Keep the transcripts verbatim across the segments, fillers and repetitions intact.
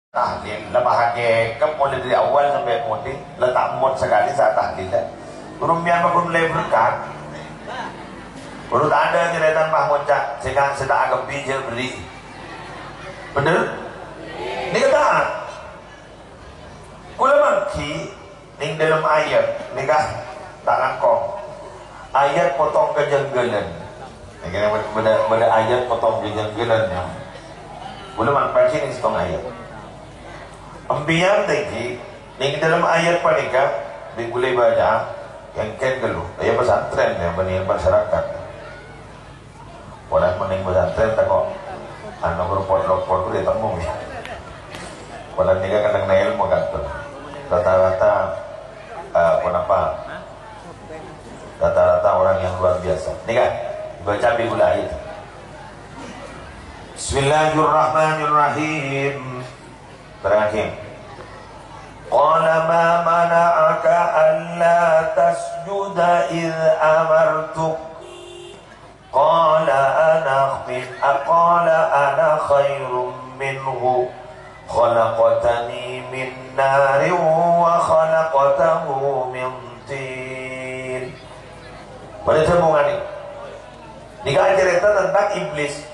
Tahlil, la pahaghe, kan mulai dari awal sampai mudi, la ta' mon sakalè sa' tahlil, ya. Guru mbiyan mah guru lebur kan. Guru ta' ada cerita mah ngoca', sè kan sè ta' aghâbây jhâ' bherri'. Bener? Nèka ta'. Kaulâ mangghi neng dâlem ayat, nèka ta' langkong. Ayat potong kejanggalan. Nèka bâdâ, bâdâ ayat potong kejanggalan, ya. Kaulâ man-, mangghi neng sèttong ayat. Empiyan tèngghi, neng dâlem ayat panèka, bi' kaulâ èbâca, kèng-kèng ghâllu. Kaya pesantren, ya, bânnè masyarakat. Polana mon neng pesantren tako', anu, lopot-lopot ghâllu ètemmo, ya. Polana nèka kennengnganna èlmo, kan. Rata-rata, eh, ponapa? Rata-rata orang yang luar biasa. Nèka, èbâca bi' kaulâ ayat. Bismillahirrahmanirrahim. Terakhir. Qala ma mana'aka alla tasjuda idh amartuk. Qala ana min, qala ana khairum minhu. Khalaqtani min narin wa khalaqtahu min tin. Bâdâ sambunganna. Nèka acarèta tentang iblis.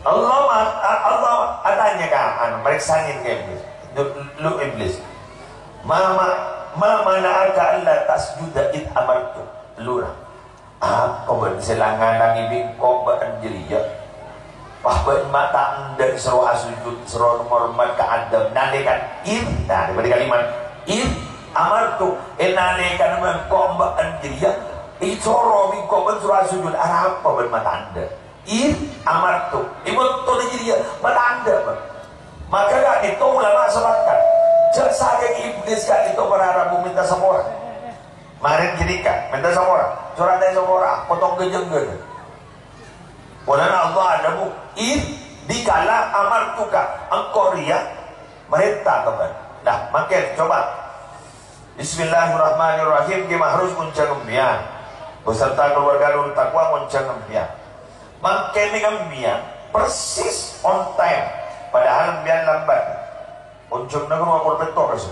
Allah ma-, a-, Allah atanya ka, anu, marèksanè ka iblis. Lu, lu iblis. Ma, ma, ma mana'aka alla tasjuda id amartu. Lu ra. Apa bâ'na sè la ngalangè bi' engko' bâ'na jârèya? Wah, bâ'na ma' ta' endâ' soro asojud, soro ngormat ka Adam. Nalèkana id, nah, dâri kalimat id amartu. Eh, nalèkana engko' bâ'na jârèya, èsoro bi' engko' bâ'na soro asojud. Arapa bâ'na ma' ta' endâ'? Id amartu. È bâktona jârèya, ma' ta' endâ', Pak. Maka ka'dinto ulama sepakat. Jhâ' sakèng iblis ka'dinto berharap mènta sapora. Marèn ghânèka, mènta sapora. Soro ta' sapora, potong kejanggalan. Polana Allah adhâbu, "Id dikala amartuka," engko' rèya marènta ka bâ'na. Nah, mangkèn, coba. Bismillahirrahmanirrahim, Ki Mahrus ngonjhâng empiyan. Beserta keluarga Nurul Taqwa ngonjhâng empiyan. Mangkèn nèka empiyan persis on time, padahal empiyan lambat. Onjhângna rowa polo pètto, Mas.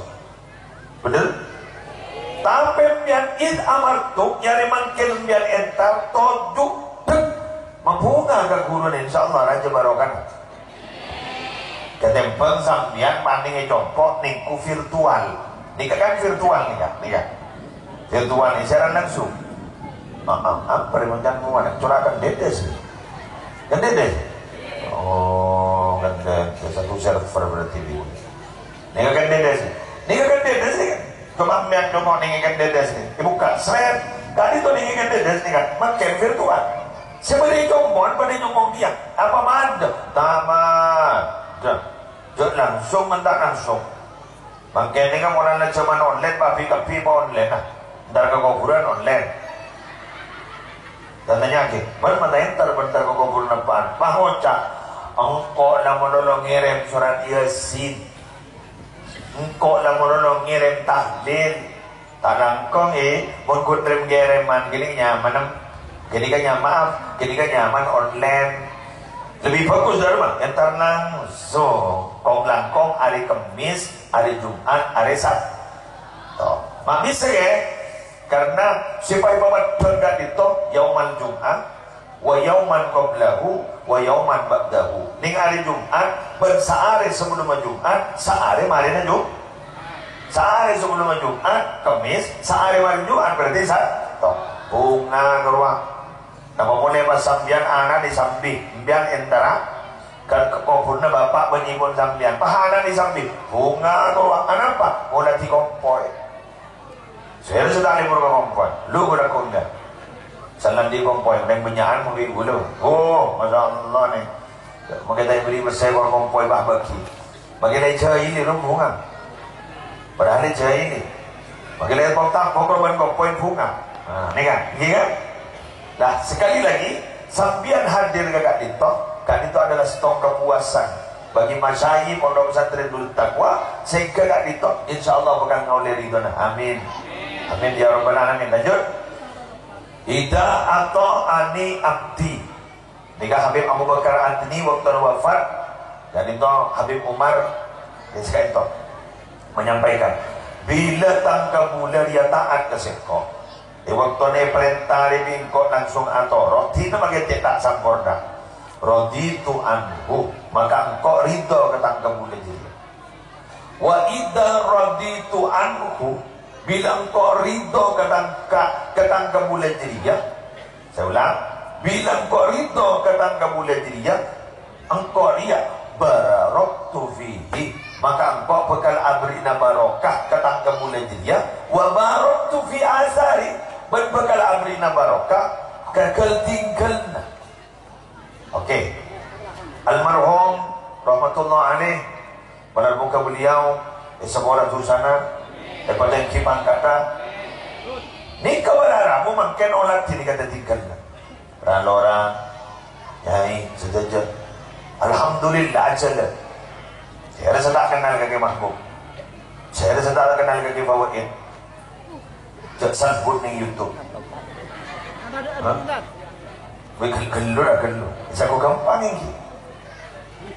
Bener? Tapè empiyan id amartu, nyarè mangkèn empiyan entar, toju', dhek, mabhunga ka ghuruna, insyaallah, rajâ barokana. Katèmbhâng sampèyan panèng è compo' nèngko virtual. Nèka kan virtual nèka, nèka. Virtual nèka siaran langsung. Heeh, apa rè mancan ngowan? Cora' kan dedes. Kan dedes? Oh, kan dedes. Satu server berarti di. Nèka kan dedes. Nèka kan dedes nèka. Coba mèyan coba nèka kan dedes nèka. Èbukka', sret. Tadi tuh nèka kan dedes nèka. Mangkèn virtual. Sè bâdâ è compo'an padâ nyomong kèya. Apa mandâ? Taman. Dah. Jhâ' langsung, mènta langsung. Mangkèn nèka mon la jhâman online, pabbi' kabbhi pa online, nah. Entar ka kobhurân online. Tanya'aghi, "Bâ'na ma' ta' entar, bâ'na entar ka kobhurân apa'an?" Pas ngoca', "Engko' la malolo ngèrèm sorat Yasin. Engko' la malolo ngèrèm tahlil." Ta' langkong, eh, mon ghun rèm-ngèrèman ghânèka nyaman, em. Ghânèka nya-, maaf, ghânèka nyaman online. Lebbi bhâghus dâri ma' entar langsung. Kong-langkong arè Kemmès, arè Jum'at, arè Sab-, to. Ma' bisa, ya? Karena sè paèpamaddhâng ka'dinto yaumal Jum'ah, wa yauman qablahu, wa yauman ba'dahu. Nèng arè Jum'at, bân saarè sabellunna Jum'at, saarè marèna Jum-, saarè sabellunna Jum'at, Kemmès, saarè marèna Jum'at, berarti Sab-, to. Bhunga ka rowa. Napa polè pas sampèyan ana'na èsambi, sampèyan entara ka, ka kobhurna bapa' bân ibuna sampèyan. Pas ana'na èsambi, bhunga ka rowa. Anapa? Mola èkompoy. Sèra sè ta' lèbur ka kompoy. Lu ghulâ kondang. Salanjhângnga kompoy, neng bânnya'an mangkèn ghulâ. Oh, masyaallah nèng. Mangkèn ta' èbâghi pèssè ka kompoy, bah, bâghi. Mangkèn la èjhâili rombongan. Padahal èjhâili. Mangkèn la èpok-tapok rombongan kompoy bhunga. Nah, nèka, ngghi kan? Nah, sekali lagi, sampèyan hadir ka ka'dinto, ka'dinto adalah sèttong kapuasan bagi masyayikh Pondok Pesantren Nurut Taqwa, sehingga ka'dinto, insyaallah, bhâkal ngaollè ridhona. Amin. Amin, ya rabbal alamin. Lanjut. Idza ata'ani abdi. Nèka Habib Abu Bakar Adni bâktona wafat, ka'dinto Habib Umar Sè ka'dinto menyampaikan, bilâ tang kabulâ rèya ta'at ka sèngko', è bâktona èparènta rèya bi' engko' langsung atoro', dinah maghi cè' ta' samporna. Raditu anhu, maka engko' ridho ka tang kabulâ jârèya. Wa idza raditu anhu, bilâ engko' ridho ka tang ka-, ka tang kabulâ jârèya. Saya ulang, bilâ engko' ridho ka tang kabulâ jârèya, engko' rèya baraktu fihi, maka engko' bhâkal aberri'na barokah ka tang kabulâ jârèya, wa baraktu fi asari, bân bhâkal aberri'na barokah ka ghâl-tingghâlna. Oke. Almarhum rahmatullah alaih, moghâ-moghâ beliau èsapora dusana, èpaènggi pangkatta. Nèka para rabu mangkèn olat dinèka dhâddhi ghellâ'. Ra-lora, nyai, sadhâjâ. Alhamdulillah, ajâlân. Sè rèya sè ta' kennal ka Kè Mahbub. Sè rèya sè ta' kennal ka Kè Fawaid. Jhâ' sambut neng YouTube. Hah? Kowe gel-, ghellu ra ghellu. Bisa kok gampang iki.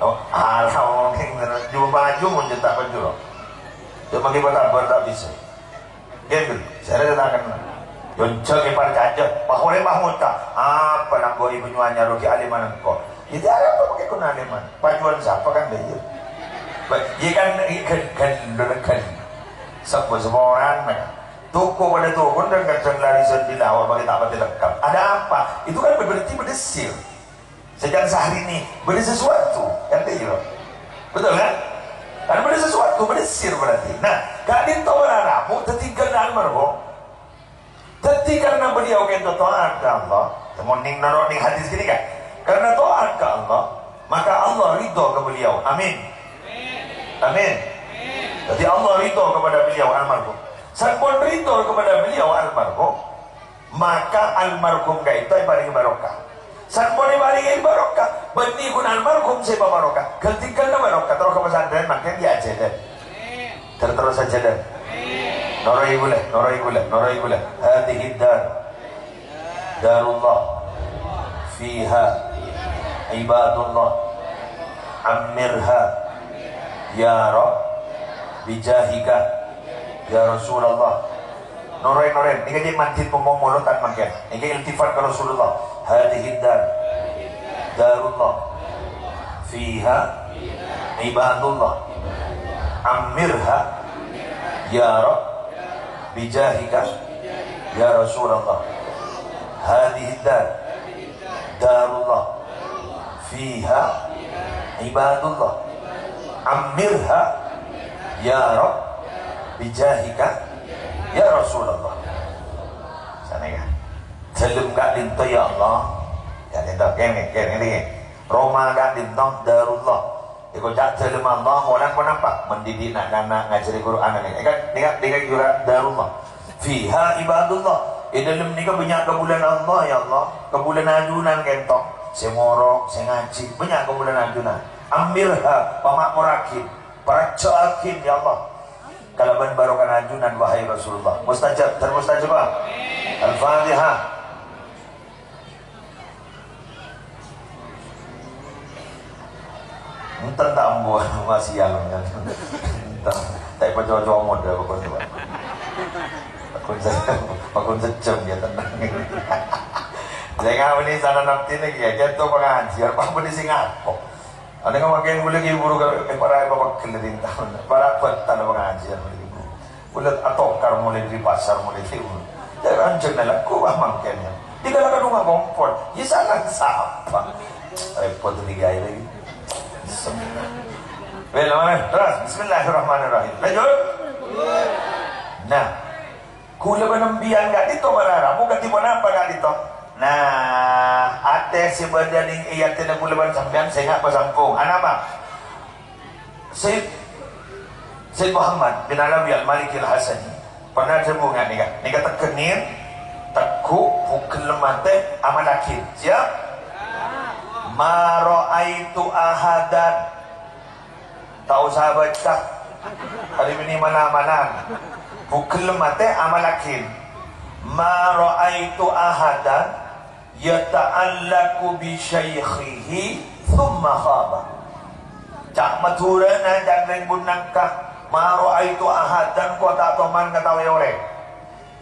Oh, alah, wong sing bener. Jumpa maju mon jhâ' ta' penjuru. Cuma kita kabar tak bisa. Gitu. Saya rasa tak kenal. Yo, jhâ' parcajâ. Pahole Mahmud ta'. Apa nang kok ibu nyuanya rogi aliman engko'? Jadi ada apa pakai kuna aliman? Pajuan siapa kan dia? Ba-, iya kan, iya kan, kan, kan. Sepo-sepo orang, nah. Toko pada toko, dan kadang larisan di lawar, pakai tak pakai lengkap. Ada apa? Itu kan berarti berdesir. Sejak sehari ini, berdesir sesuatu. Kan itu, betul kan? Kan berdesir sesuatu, berdesir berarti. Nah, ka'dinto para rabu, tertinggal dan mergo. Dhâddhi, karena beliau kento taat ka Allah, mon neng noro' neng hadis ghânèka, karena taat ka Allah, maka Allah ridho ka beliau. Amin. Amin. Jadi, Allah ridho kepada beliau almarhum. Sampun ridho kepada beliau almarhum, maka almarhum ka'dinto èparèngè barokah. Sampon èparèngè barokah, bânnè ghun almarhum sè pabarokah. Ghâl-tingghâlna barokah, terro ka pesantren, mangkèn ghi' ajhâlân. Ter-, terros ajhâlân. Noro'i ghulâ, noro'i ghulâ, noro'i ghulâ. Hadhihi dar, darullah, fiha ibadullah, ammirha, ya Rabb, bijahika, ya Rasulullah. Noro'è, noro'è. Nèka jhâ' mandhâr pamomolotan mangkèn. Nèka iltifat ka Rasulullah. Hadhihi dar, darullah, fiha ibadullah. Ammirha, ya Rabb, bijahika, ya Rasulullah. Hadhihi dar, darullah, fiha ibadullah. Ammirha, ya Rabb, bijahika, ya Rasulullah. Sanèka. Dhâlem ka'dinto, ya Allah. Ka'dinto, kènè, kènè, kènè. Roma ka'dinto, darullah. Èkoca' dhâlem Allah, molang ponapa? Mendidik na'-kana', ngajhâri Qur'an, nèka. Èka-, nèka, nèka jhâ' darullah. Fiha ibadullah. È dhâlem nèka bânnya' kabulâna Allah, ya Allah. Kabulâna ajunan kento. Sè moro', sè ngajhi, bânnya' kabulâna ajunan. Ammirha, pamakmorraghi, parajâ'âghi, ya Allah. Kalabân barokana ajunan, wahai Rasulullah. Mustajab, dan mustajabah. Al-Fatihah. Enten ta' ambu, masih ya, enten. Ta' èpacoco modâ, pokokna, Pak. Pakon se-, pakon sejam ya, tenang. Saya ngawini sana nanti nih, ya, jatuh pengajian, Pak, beli sing apa? Ana ka mangkèn ghulâ ghi' buru ka, eh, para pagghun rintangan. Para bhâtana pangajiân ghulâ ghi' buru. Ghulâ atokar molaè dâri pasar molaè ghi' buru. Jâ' ranjhâna lagghu, wah, mangkèn ya. Di kala kadhunga kompol. Ya, salah sapa? Repot nih, guys, lagi. Bismillah. Baik, lawan, terus. Bismillahirrahmanirrahim. Lanjut. Nah. Ghulâ bân empèyan ka'dinto para rabu kadhi ponapa ka'dinto? Nah, atè sè bâdâ neng è atèna ghulâ bân sampèyan sènga' pasampong. Anapa? Sayyid, Sayyid Muhammad bin Alawi Al-Maliki Al-Hasani pernah dhâbu nga' nèka, nèka tegghennin, tegghu', bhugellem atè, amallaghin. Siap? Ma ra'aitu ahadan Ta' osa bâca. Hari ini mana-mana. Bhugellem atè amallaghin. Ma ra'aitu ahadan yata'allaqu bi syaikhihi tsumma khaba. Ca' Madhurâna, ca' rèng Bun-, Ka, ma ra'aitu ahadan, ko ta' toman ngataowè orèng.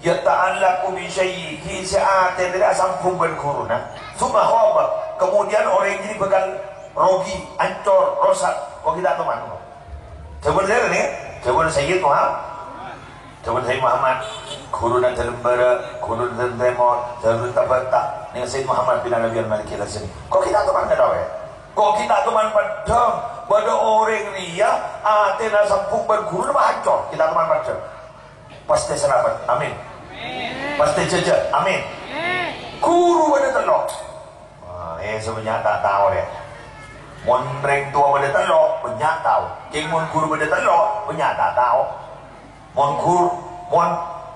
Yata'allaqu bi syaihi, sè atèna sambhung bân ghuruna. Tsumma khaba, kemudian orèng jârèya bhâkal rogi, ancor, rosak. Ko ghi' ta' toman. Dhâbuna sèra nèka? Dhâbuna Sayyid Muhammad. Dhâbuna Sayyid Muhammad. Ghuruna dâlem bârâ', ghuruna dâlem tèmor, ghuruna bâta'. Nèka Sayyid Muhammad bin Arabi Al-Maliki Al-Hasyimi. Ko ghi' ta' toman ngataowè. Ko ghi' ta' toman peddhâng, bâdâ orèng rèya atèna sambhung bân ghuruna pas ancor, ghi' ta' toman peddhâng. Pastè salamet, amin. Pastè jhâjhâ, amin. Ghuru bâdâ tello'. Wah, eh, sè bânnya' ta' tao, yâ. Mon rèng towa bâdâ tello', bânnya' tao. Kèng mon ghuru bâdâ tello', bânnya' ta' tao. Mon ghur-, mon,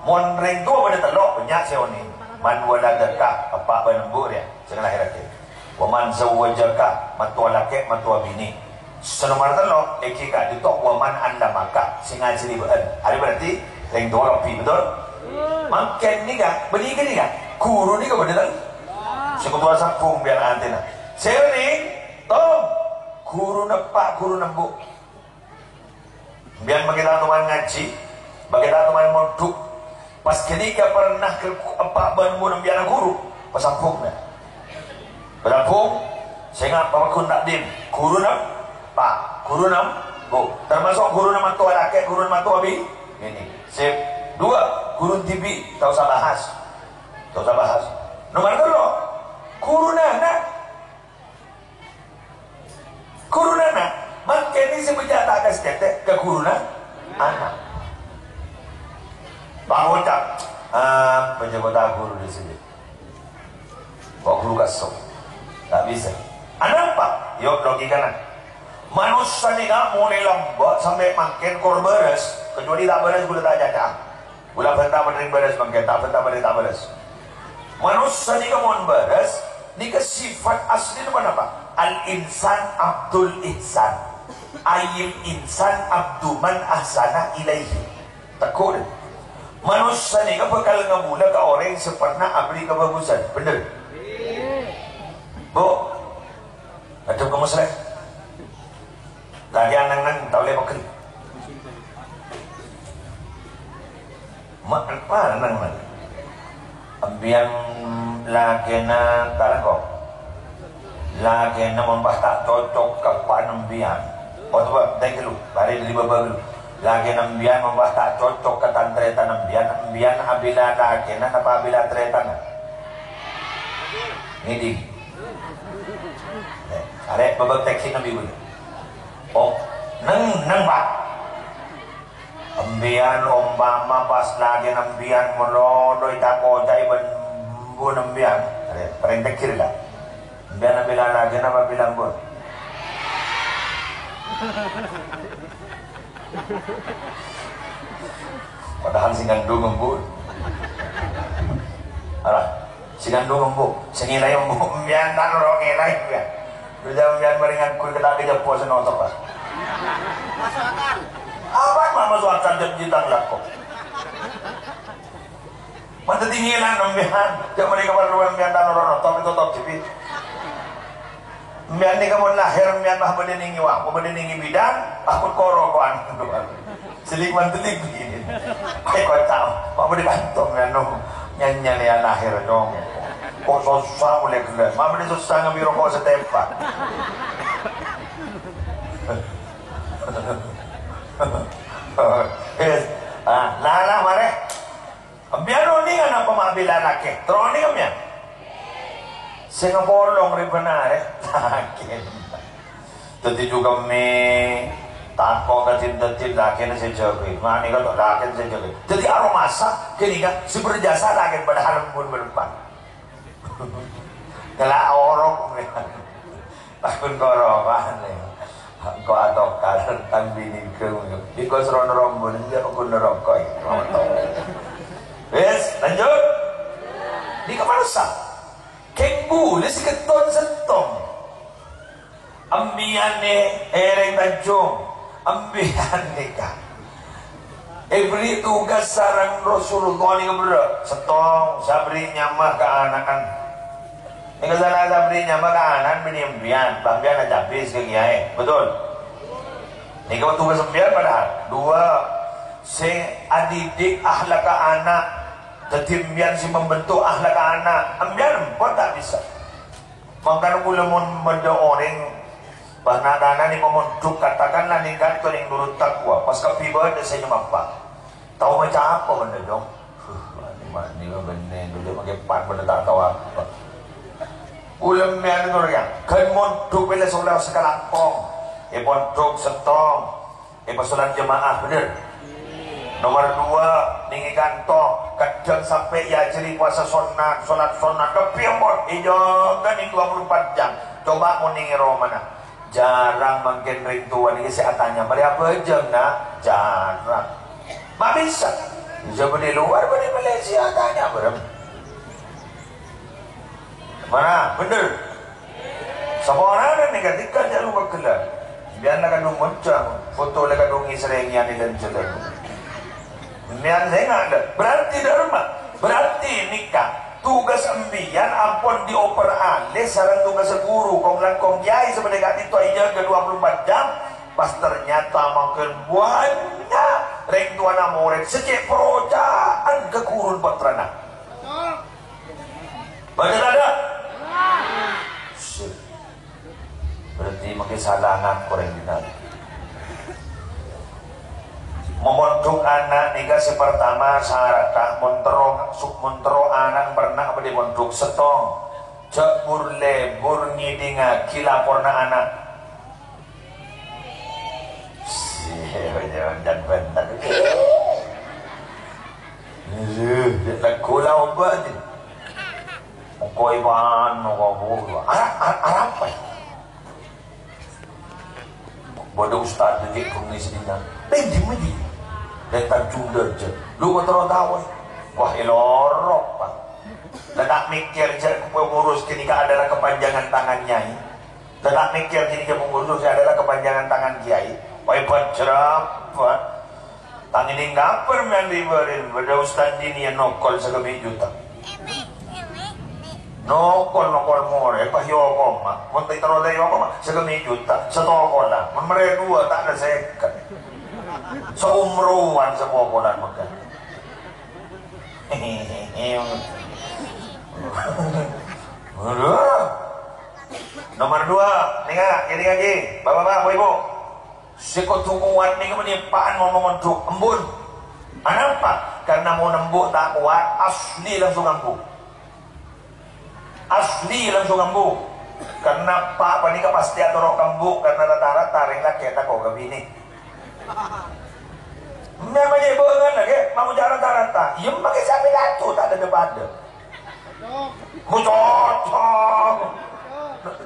mon rèng towa bâdâ tello', bânnya' sè onèng. Man waladaka, eppa' bân embu' rèya, sè ngalahèrraghi. Wa man zawwajaka, mattowa lakè', mattowa binè'. Sè nomer tello', èngghi ka'dinto, wa man allamaka, sè ngajhâri bâ'na. Arèya berarti rèng towa kabbhi, betul? Mangkèn nèka, bânnè nèka, ghuru nèka bâdâ tello'. Sè kodhu asambhung bi' atèna. Sè onèng, tong, ghuruna eppa', ghuruna embu'. Sampèyan makè ta' toman ngajhi, makè ta' toman mondhuk. Pas ghânèka pernah ka eppa' bân embu' sampèyan ghuru, pasambhung, yâ. Pasambhung, sènga' pamaghun ta'dhim. Ghuruna eppa', ghuruna embu'. Tamaso' ghuruna mattowa lakè', ghuruna mattowa bi-, binè'. Sip. Duwâ', ghuru dhibi', ta' osa bahas. Ta' osa bahas. Nomer tello', ghuruna ana'. Ghuruna ana', mangkèn sè bânnya' ta' kasèttè ka ghuruna ana'. Pangoca', "Ah, bânnya' kota ghuru di sini. Kok ghuru kaso? Tak bisa." Anapa? Yo, logikana. Manossa nèka molaè lambâ' sampè' mangkèn kor bârâs, kecuali ta' bârâs, ghulâ ta' caca. Ghulâ bânta mending bârâs mangkèn, ta' bânta mending ta' bârâs. Manossa nèka mon bârâs, nèka sifat asli napa-napa? Al-insan abdul ihsan. Ayyul insan abdu man ahsana ilaihi. Teggu' deh. Manossa nèka bhâkal ngabulâ ka orèng sè pernah aberri' kabhâghusân. Bhender? Bu? Adhep ka Muslim. Lagi neng-neng, ta' ollè pegel. Ma-, ma neng-neng. Embiyan lakèna tarangko. Lakèna mon pas ta' cocok ka pan embiyan. Oh, coba, thank you, lari dari baba dulu. Lakèna embiyan mon pas ta' cocok ka tan-tarètan embiyan, embiyan abila lakèna napa abila tarètanna? Ngèdhing. Eh, arè' bâbâk tèksina bi' ghulâ. Oh, neng, neng, Pak. Embiyan ompama pas lakèna embiyan malolo èca-koca'è bân embu'na embiyan. Arè', parèng tèkkèr, la. Embiyan abila lakèna apa abila embu'? Padahal sè ngandung embu'. Alah. Sè ngandung embu', sè ngèlaè embu', embiyan ta' noro' ngèlaè, embiyan. Bâjâ embiyan marè ngangghuy kèta' kajeppo sè notok, Pak. Apa ma' maso' akal jhâ' jhitang lako? Mantè tinggilan embiyan, jhâ' marè kaparlo embiyan ta' noro' notok, ètotop jepit. Embiyan nèka mon lahèr, embiyan ma' bâdâ nèngè wa-, ma' bâdâ nèngè bidan, takut koro kowan. Selik mantelik begini. Eh, kocak. Ma' bâdâ kantong, anu. Nyanyian ya lahèr, dong. Kok sossa molè ghellâ'. Ma' bâdâ sossa ngambi roko' setempat. Yes. Ah, la, la, marè. Embiyan onèng napa ma' abila lakè? Terro onèng embiyan? Sè ngapolong rè bhender, eh? Lakè. Dhâddhi jhughâ mè' tako' ka din-dhâddin lakèna sè jâgâi. Mani ka lakèna sè jâgâi. Dhâddhi aromasa ghânèka sè berjasa lakèna padahal pon berempat. Kala orok. Takon koropan, ya. Engko' atokar tang binè ghâ-, engko' soro nerombo, engko' neraka, ya. Wis, lanjut. Di kepala sa. Keng buli seketon sentong. Embiyan nè, ereng Tanjung. Embiyan nèka. Èberri' tugas sareng Rasulullah nèka berrâ', "Settong, sabri nyama ka ana'an." Nèka sala sabri nyama ka ana'an binè embiyan, sampèyan acabis ka kiyaè. Betul? Nèka tugas sampèyan padahal. Dua, sè adidik akhlakka ana'. Dhâddhi sampèyan sè membentuk akhlakka ana'. Sampèyan pon ta' bisa. Mangkana kaulâ mon bâdâ orèng, bâ' na'-kana' nèka mondhuk, katakanlah nèka orèng nurut takwa, pas kabbhi bâdâ sè nyemma. Tao maca apa bâ'na, Cong? Huh, mani, mani, bânnè, dulu pakai pan bâ'na ta' tao apa. Kaulâ sampèyan ngono ya, ghân mondhuk pèlè soleh sakalangkong. È pondhuk sèttong. È pas sholat jamaah, bener? Nomor dua, nèng è kanto, kadhâng sampè' èajhâri puasa sonnat, sholat sonnat, kabbhi ampon. Èjâgâ nèng dua puluh empat jam. Coba mon nèng è romana. Jhârâng mangkèn rèng towa nèka sè atanya, "Marè abhâjâng, Na'?" Jhârâng. Ma' bisa. Bisa bâdâ è lowar, bâdâ è Malaysia, atanya bârâmma. Mana? Bener. Saporana nèng ghântèka jhâ' lupa ghellâ'. Bi'en la kadhung monca, foto la kadhung èsèrèngè è jhâlân-jhâlân. Bi'en sènga' dâ'. Berarti dâ' remma. Berarti nèka tugas sampèyan ampon dioper alè sareng tugas ghuru, kong-langkong kiai sè bâdâ è ka'dinto èjâgâ dua puluh empat jam. Pas ternyata mangkèn bânnya' rèng towana morèd sè cè' paroca'an ka ghuruna pottrana. Bâdâ tadâ'? Sip. Berarti mangkèn sala ngako rèng dinna'. Mamondhuk ana' nèka sè partama syarat, mon terro, su-, mon terro ana' pernah bâdâ mondhuk sèttong. Jhâ' bur-lebur ngèdingaghi laporna ana'. Sih, jangan bantah. Aduh, dia tak gula obat. Koi ban, kok bu. Arap, arap, arap apa? Bâdâ ustad ghi' ghun è dinna'. Pendem aja. Dâteng jundâ jâ. Lu kok terro tao, eh? Wah, èlorok, Pak. La ta' mèkkèr jâ' pengurus ghânèka adalah kepanjangan tangan nyai. La ta' mèkkèr ghânèka pengurus adalah kepanjangan tangan kiai. Wah, bajrabât. Tang ini ngapèr mèyan ribârin. Bâdâ ustad diniyah nokol sakabhi' juta. Nokol, nokol morè, pas èokoma. Mon ta' terro èokoma, sakabhi' juta. Satokolan. Mon marè dua, ta' ada sèket. Saumrowan sapokolan mèghâ. Aduh. Nomor dua, nènga', èdingngaghi, Bapak-bapak, Bu-ibu. Sè kodhu kowat nèka mènèpa'an mon mondhuk, embun. Anapa? Karena mon embu' ta' kowat, asli langsung ambu. Asli langsung ambu. Karena pa-, panèka pastè atoro' ka embu', karena rata-rata rèng lakè' tako' ka binè. Memang ibu ngene, nggih, mau cara rata-rata. Iya, pakai sapi datu, tak ada debat. Mau cocok.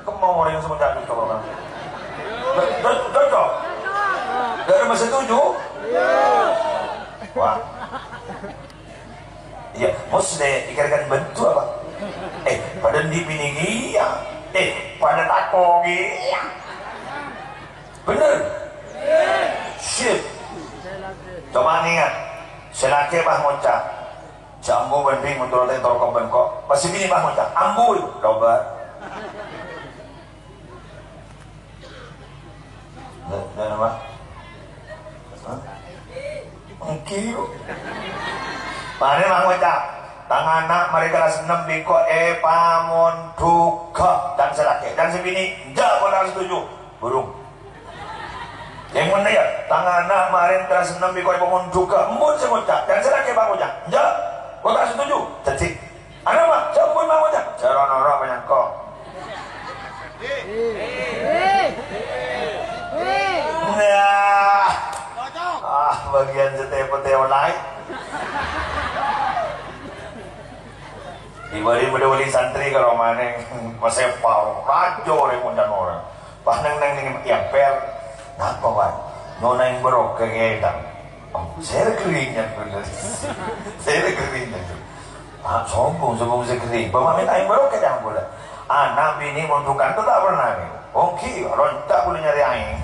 Kemau orang yang semua jadi cocok. Cocok. Dari masih setuju? Wah. Iya, maksudnya, ikan-ikan bentuk apa? Eh, pada di pini iya. Eh, pada tako iya. Bener? Sip. Coba ingat. Sè lakè' pas ngoca', "Jhâ' ambu bân bing, mon toro' ta' ètorok bân ko'." Pas sè binè pas ngoca', "Ambu, loba." Nggak, nggak apa? Hah? Engghi. Marè pas ngoca', "Tang ana' marè kelas ennem bi' ko' èpamondhughâ." Tang sè lakè', tang sè binè, "Enjâ', ko' ta' setuju." Burung. Yang mana ya? Tang ana' marè kelas ennem bi' ko' èpamondhughâ. Embun sè ngoca', tang sè lakè' pas ngoca', "Enjâ', ko' ta' setuju." Jadi, Ana, Pak, sampun mawon, Cak. Cara noro' penyangko. Nah. Ah, bagian sete-pete olai. Dibari pada wali santri ke romane, masih pau, rajo, remundan orang. Pas neng-neng ning emper, "Napa, Wan? Nyonain barokah, Kang?" Oh, saya keringat bener. Saya keringat. Ah, sombong, sombong saya kering. Bapak minta yang barokah, jangan boleh. Anak bini mondukan tuh tak pernah nih. Oke, kalau tak boleh nyari aing.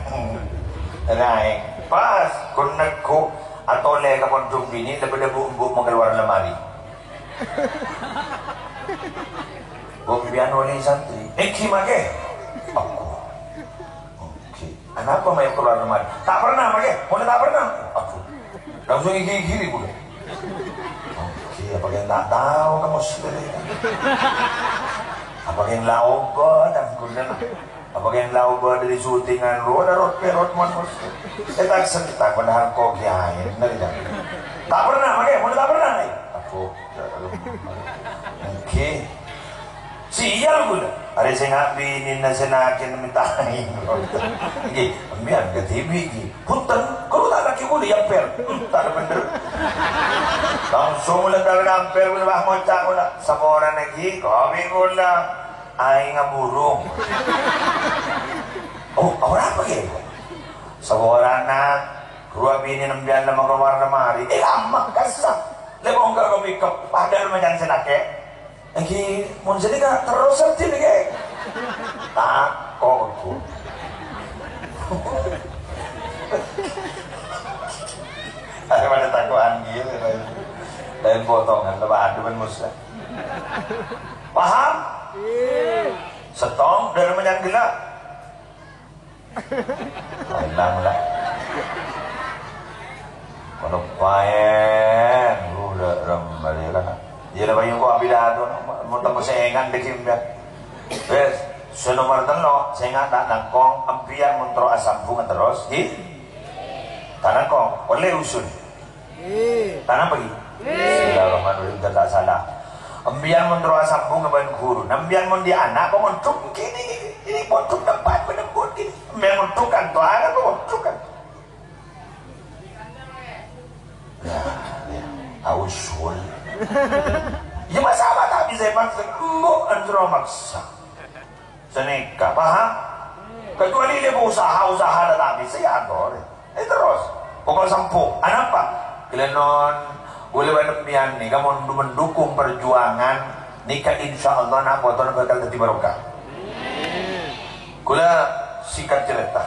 Nyari aing. Pas, kun neggu, atau le ke pondok bini, lebih debu embuk mau keluar lemari. Wong biyen wali santri, "Iki make." Aku. Oke. Kenapa mayu keluar lemari? Tak pernah pakai. Mana tak pernah? Aduh. Langsung gigi-gigi nih gue. Oke, apa yang tak tahu kamu sendiri? Apa yang laoga dan kunden? Apa yang laoga dari syutingan roda rot perot man bos? Eh, tak sentak padahal kok kiai, bener tidak? Tak pernah pakai, mana tak pernah nih? Aku. Oke. Sial ghulâ. Arè sè ngabinina sè nakèn mènta aèng. Ngghi, sampèyan kadhibi' ghi. Bhunten, kaulâ ta' lakè ghulâ èampèr. Hmm, ta' bhender. Langsung ghulâ ta' èampèr ghulâ, wah, ngoca' ghulâ. Saporana ghi, kopi ghulâ. Aèng aburung. Oh, ora apa ya? Saporana rowa binè sampèyan la makalowar lemari. Eh, lama, kassa'. Lè mongga kopi kep, padahal macam sè nakè. Èngghi, mon sènèka terros sèdin nèka. Tako' engko'. Arè padâ tako'an ghi, laèn potongan, apa adu bân Musa. Paham? Settong, dâlem nyang ghellâ'. Elang la. Kono paèn, ghulâ rembali la. Iyâ la, paèng ko' apidato, mon temmo sè ènga' dâgghi' sampèyan. Wes, sè nomer tello', sè ènga' ta' nangkong, sampèyan mon terro asambhung terros, ghi? Ta' nangkong, ollè usul. Tanam pagi. Bismillahirrahmanirrahim, ta' sala. Sampèyan mon terro asambhung bân ghuru. Sampèyan mon dâri ana', pamondhuk kènè, kènè pondhuk tempat pamondhuk kènè. Sampèyan mondhuk kan, tuh ana' pamondhuk kan. Ya, ya. Ausul. Ya, masa apa ta' bisa maksa? Embu' antara maksa. Sènèka, paham? Kecuali dia usaha-usaha tetapi sè ator. Eh, terros. Pokok sempo. Anapa? Ghellâ' non, ghulâ bân sampèyan nèka mon mendukung perjuangan nèka, insyaallah na' potona bakal dâddhi barokah. Ghulâ singkat cerita.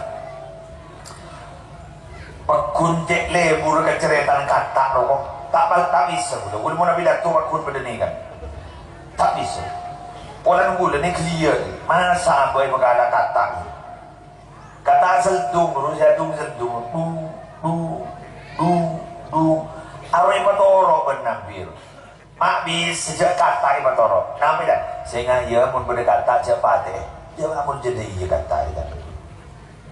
Pagghun cè' lebur ka carètana kata' roko. Ta' pal-, ta' bisa ghulâ. Ghulâ mon apidato pagghun padâ nèka. Ta' bisa. Polana ghulâ nèka ghellâ', masa bhâi pakala kata'. Kata' seldung, terros sè adung seldung. Du, du, du, du. Arè patoro' bân Nabi. Ma' bisa jhâ' kata' èpatoro'. Napa, Jan? Sènga' iyâ mon bâdâ kata' jhâ' patè. Iyâ, ampon jâdiyâ kata' èpatoro'.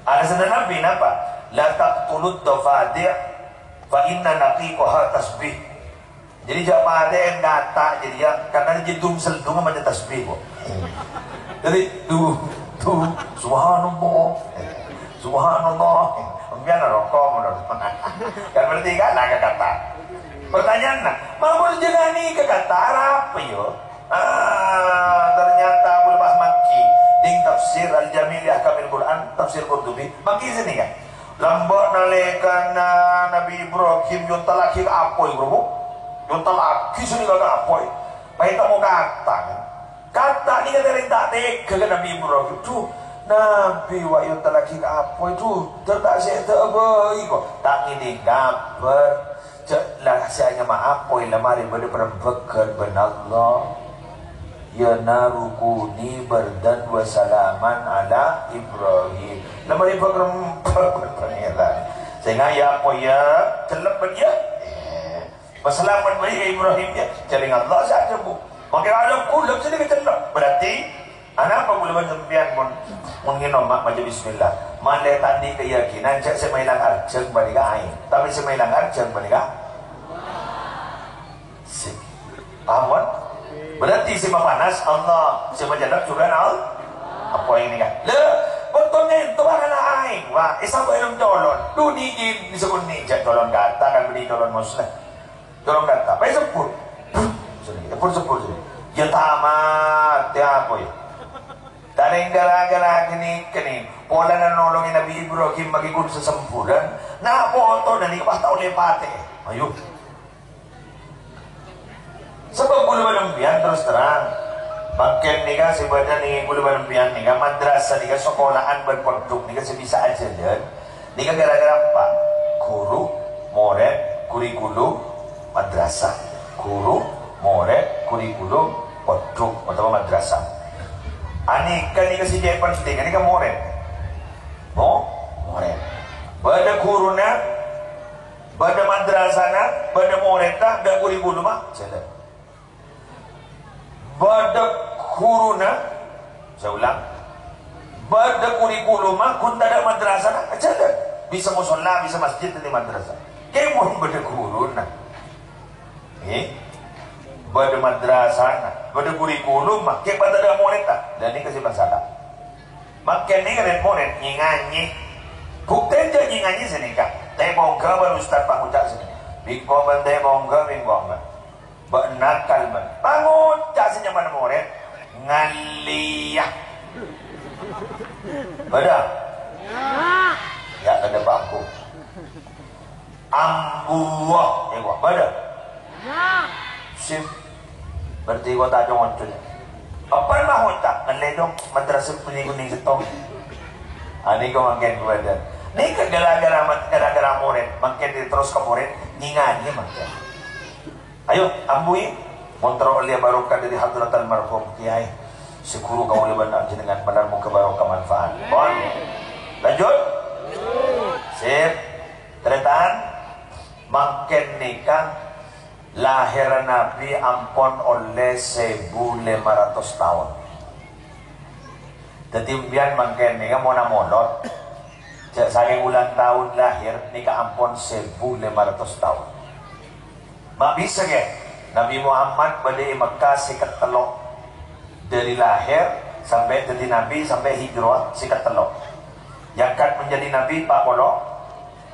Alasanna Nabi napa? "La taqtulud dafadi' fa inna naqiqaha tasbih." Jadi jhâ' patè'è kata' jârèya, karena jhâ' dung-seldung maca tasbih, kok. Jadi, du, du, subhanallah. Subhanallah. Sampèyan roko menurut. Kan berarti kan ada kata. Pertanyaanna, mabur jenani ke kata apa yo? Ah, ternyata Abul Bahmaki ning tafsir Al-Jami' li Ahkamil Quran, tafsir Qurtubi, maki sini kan. Lambâ' nalèkana Nabi Ibrahim nyontalaghi ka apoy, bro. Nyontalaghi sini ka apoy. Paèta mo kata, kan. Kata' nèka dâri ta' tega ka Nabi Ibrahim. Duh, Nabi wa' èontalaghi ka apoy, duh, dâr ta' sèda bhâi, kok. Ta' ngèdhing kabhâr. Jhâ' la sè anyama apoy la marè bâdâ parembhâghân bân Allah. "Ya naru kuni bardan wa salaman ala Ibrahim." La marè bâ-, rembhâghân bân Pangèran. Sènga' ya apoy ya, cellep bân ya. Eh. Pasalamet bhâi ka Ibrahim, ya. Jhâreng Allah sè adhâbu. Mangkè adhâbu, lem sini kecellep. Berarti, anapa ghulâ bân sampèyan mon, mon ngènom ma-, maca bismillah? Malè tandhi keyakinan, jhâ' sè maèlang arjhâng panèka aèng. Tapè sè maèlang arjhâng panèka? Sè, paham, kan? Berarti sè mapanas Allah, sè macellep jhughân Allah. Apa ini, kan? Lè, bâkto ngènto bakal aèng. Wah, èsambâ' èlem colon. Duh, nèki, disebut nèki, jhâ' colon kata, kan, bânnè colon muslim. Tolong kata, apa ya sebut? Sini, sebut, sebut, sini. Ya tamat, ya apa ya? Taneng gara-gara gini, gini. Polana nolongin Nabi Ibrahim bagi kun sesemburan. Nah, foto dan ini pas tau lepate. Ayo. Sebab ghulâ bân sampèyan terus terang. Mangkèn nèka sè bâdâ nèka ghulâ bân sampèyan nèka madrasah nèka sekolahan bân pondhuk nèka sè bisa ajhâlân. Nèka gara-gara apa? Ghuru, morèd, kurikulum, madrasah. Ghuru, morèd, kurikulum, pondhuk otabâ madrasah. Anèka nèka sè cè' penting, anèka morèd. Mo-, Bâdâ madrasana, bâdâ morèdda, bâdâ kurikuluma, jhâlân. Bâdâ ghuruna, saya ulang, bâdâ kurikuluma, ghun tadâ' madrasana, jhâlân. Bisa mosolla, bisa masjid, dhâddhi madrasah. Kèmon bâdâ ghuruna. Eh? Bâdâ madrasana, bâdâ kurikuluma, kèng pas tadâ' morèdda. Lah nèka sè masalah. Mangkèn nèka rèd-morèd nyè-nganyè. Buktèna jhâ' nyè-nganyè sanèka. Tèpongghâ bân ustad pangoca' sanèka. Bengko bân tèpongghâ bengko bân. Bâ'na nakal bân. Pangoca' sè nyamana morèd. Ngalèya. Bâdâ? Ya, tadâ' bâko. Ambuwâ, ya, wah, bâdâ? Sip. Berarti kota Jongonjun. Apa mau tak ngelledong madrasah kuning-kuning settong? Ah, nèko mangkèn bâdâ. Nèka gara-gara mat-, gara-gara morèd, mangkèn terros ka morèd, nyè-nganyè mangkèn. Ayo, ambuwi, mon terro ollè barokah dâri hadrat almarhum Kèyaè. Sè ghuru kaulâ bân panjhennengngan, bener moghâ barokah manfaat. Pon. Lanjut. Sip. Tarètan, mangkèn nèka lahèrra Nabi ampon ollè sèbu lèma ratos taon. Dhâddhi, sampèyan mangkèn nèka mon amolod, jhâ' sakèng ulang taon lahèr nèka ampon sèbu lèma ratos taon. Ma' bisa, kè? Nabi Muhammad bâdâ è Mekkah sèket tello'. Dâri lahèr sampè' dhâddhi nabi, sampè' hijrah sèket tello'. Nyangkat menjadi nabi empat puluh.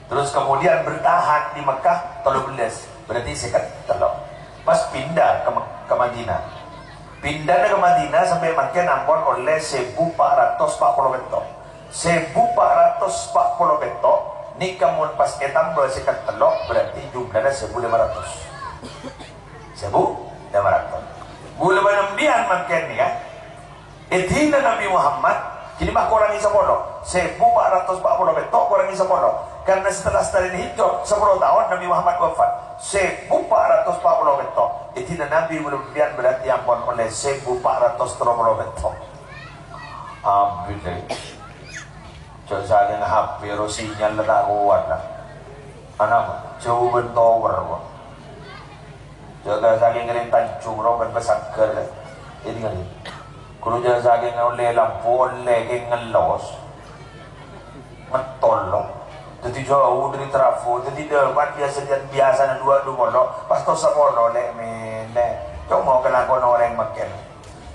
Terus kemudian bertahan di Mekkah tello bellâs, berarti sèket tello'. Pas pindah ke Mek-, ke Madinah. Pindhâna ka Madinah sampè' mangkèn ampon ollè sèbu pa' ratos pa' polo pètto'. Sèbu pa' ratos pa' polo pètto' nèka mon pas ètambâ sèket tello', berarti jumlana sèbu lèma ratos. Sèbu lèma ratos. Ghulâ bân sampèyan mangkèn nèka, è dinna Nabi Muhammad, jârèya ma' korangè sapolo. Sèbu pa' ratos pa' polo pètto' korangè sapolo. Karena setelah satarèna hijrah, sapolo taon Nabi Muhammad wafat. Sèbu pa' ratos pa' polo pètto'. È dinna Nabi ghulâ bân sampèyan berarti ampon ollè sèbu pa' ratos tello polo pètto'. Abit, eh. Jhâ' sakèng H P ro sinyal la ta' kowat, la. Ana, jhâu bân tower, kok. Jhâ' sakèng rèng Tanjung ro bân Pasagghâr, la. Ini kali. Kulo jhâ' sakèng ollè lampu, ollè kèng ngellos. Ngetol, lo. Dhâddhi jhâu dâri trafo, dhâddhi dâpa' biasa, biasana duwâ' dumolo, pas to sapolo, lè', mèlè. Coma kalakowan orèng mangkèn.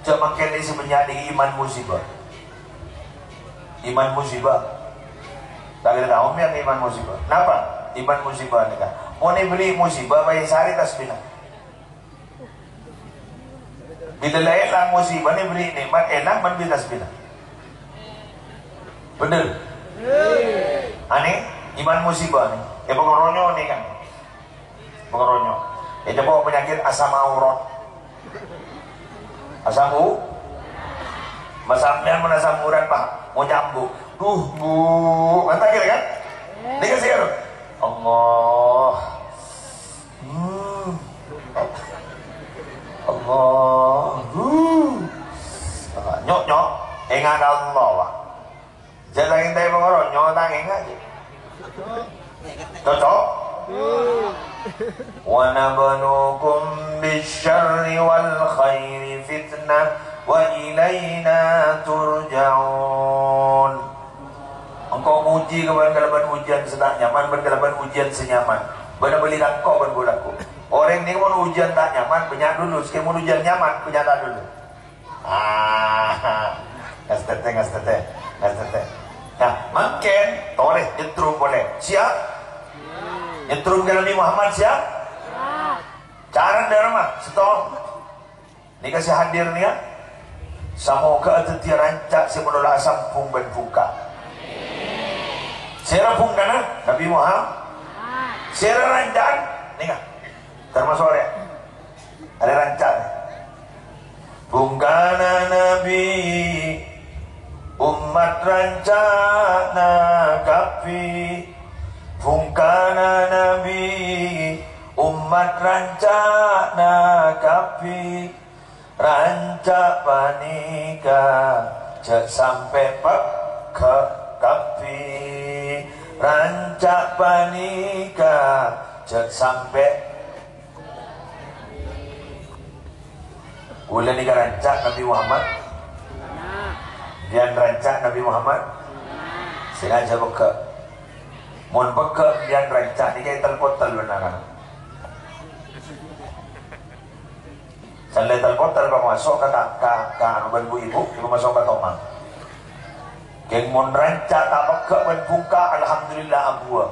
Jhâ' mangkèn sè bânnya' nèka iman musibah. Iman musibah. Ta' kèra tao mèyan iman musibah. Napa? Iman musibah nèka. Mon èbherri' musibah, bâi sarè tasbina. Bilâ la èlang musibah nè, èbherri' nè'mat, èlang bân bi tasbina. Bhender? Anè, iman musibah nè. È, pangaronyo nè kan. Pangaronyo. È, coba penyakit asam urat. Asam u-, ma' sampèyan mon asam urat, Pak, mau nyambuk. Duh, Bu. Kan tak kira, kan? Nèka sih, kan? Allah. Hmm. Allah. Hmm. Nyok, nyok. Ènga' ka Allah, Pak. Jhâ' ta' ngènta'è pangaronyo, ta' ngènga', jhâ'. Cocok? "Wa nabluukum bisyarri wal khairi fitnah wa ilaina turja'un." Engko' ngojhi ka bâ'na kalabân ujân sè ta' nyaman bân kalabân ujân sè nyaman. Bâ'na bâli tako' bân bâlâko. Orèng nèko mon ujân ta' nyaman, bânnya' dulu. Sakèng mon ujân nyaman, bânnya' ta' dulu. Ah, ngastètè, ngastètè, ngastètè. Nah, mangkèn, tolè, nyetrum polè. Siap? Nyetrum ka Nabi Muhammad, siap? Siap. Carana dâ' remma, settong. Nèka sè hadir nèka. Samoghâ adhâddhiyâ ranca' sè malolo asambhung bân bhungka. Sèra bhungkana? Nabi Muhammad. Sèra ranca'an? Nèka. Termasuk orèng. Arè ranca'an. Bhungkana Nabi, ommat ranca'na kabbhi. Bhungkana Nabi, ommat ranca'na kabbhi. Ranca' panèka jhâ' sampè' pegghâ' kabbhi. Ranca' panèka Jhâ' sampè' kaulâ nèka ranca' Nabbhi Muhammad. Dhiyâ ranca' Nabbhi Muhammad. Sèngajâ pegghâ'. Mon pegghâ' dhiyâ ranca' nèka ètel-kotel bân na'-kana'. Sallè ètel-kotel, pas maso' ka ta-, ka, ka anu bân bu-ibu, pas maso' ka tomang. Kèng mon ranca' ta' pegghâ' bân bungka, alhamdulillah, abuwâ.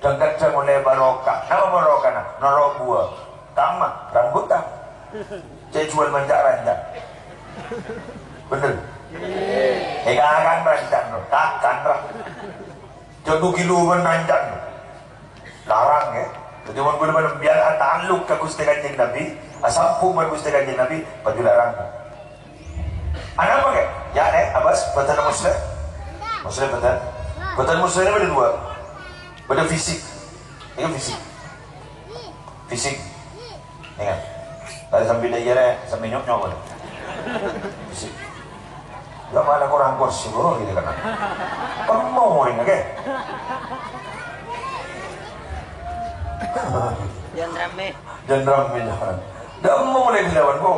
Dhâng-kadhâng ollè barokah. Napa barokahna? Noro' buwâ. Kamma? Rambutan. Cè' juwâl manja' ranca'. Bhender? Èkakan ranca' no. Kakan, ra. Jhâ' du-ghilu bân ranca'. Larang, ya. Dhâddhi, mon kaulâ bân sampèyan ata'alluk ka Ghustè Kanjeng Nabbhi, asambhung bân Ghustè Kanjeng Nabbhi, pajhu larang. Anapa, Kè? Ya, nè, abâs, bâdân Muslèh? Muslèh bâdân? Bâdân Muslèh nèka bâdâ duwâ'. Bâdâ fisik. Nèka fisik. Fisik. Nèka. Tadi sambi dâ' iyâ, rè, sambi nyok-nyok, rè. Fisik. Ya, mana kurang kursi, bro, gitu kan. Kamu mau ring, oke? Jangan rame. Jangan rame, jangan. Dâ' emma molaè ghellâ', Bu.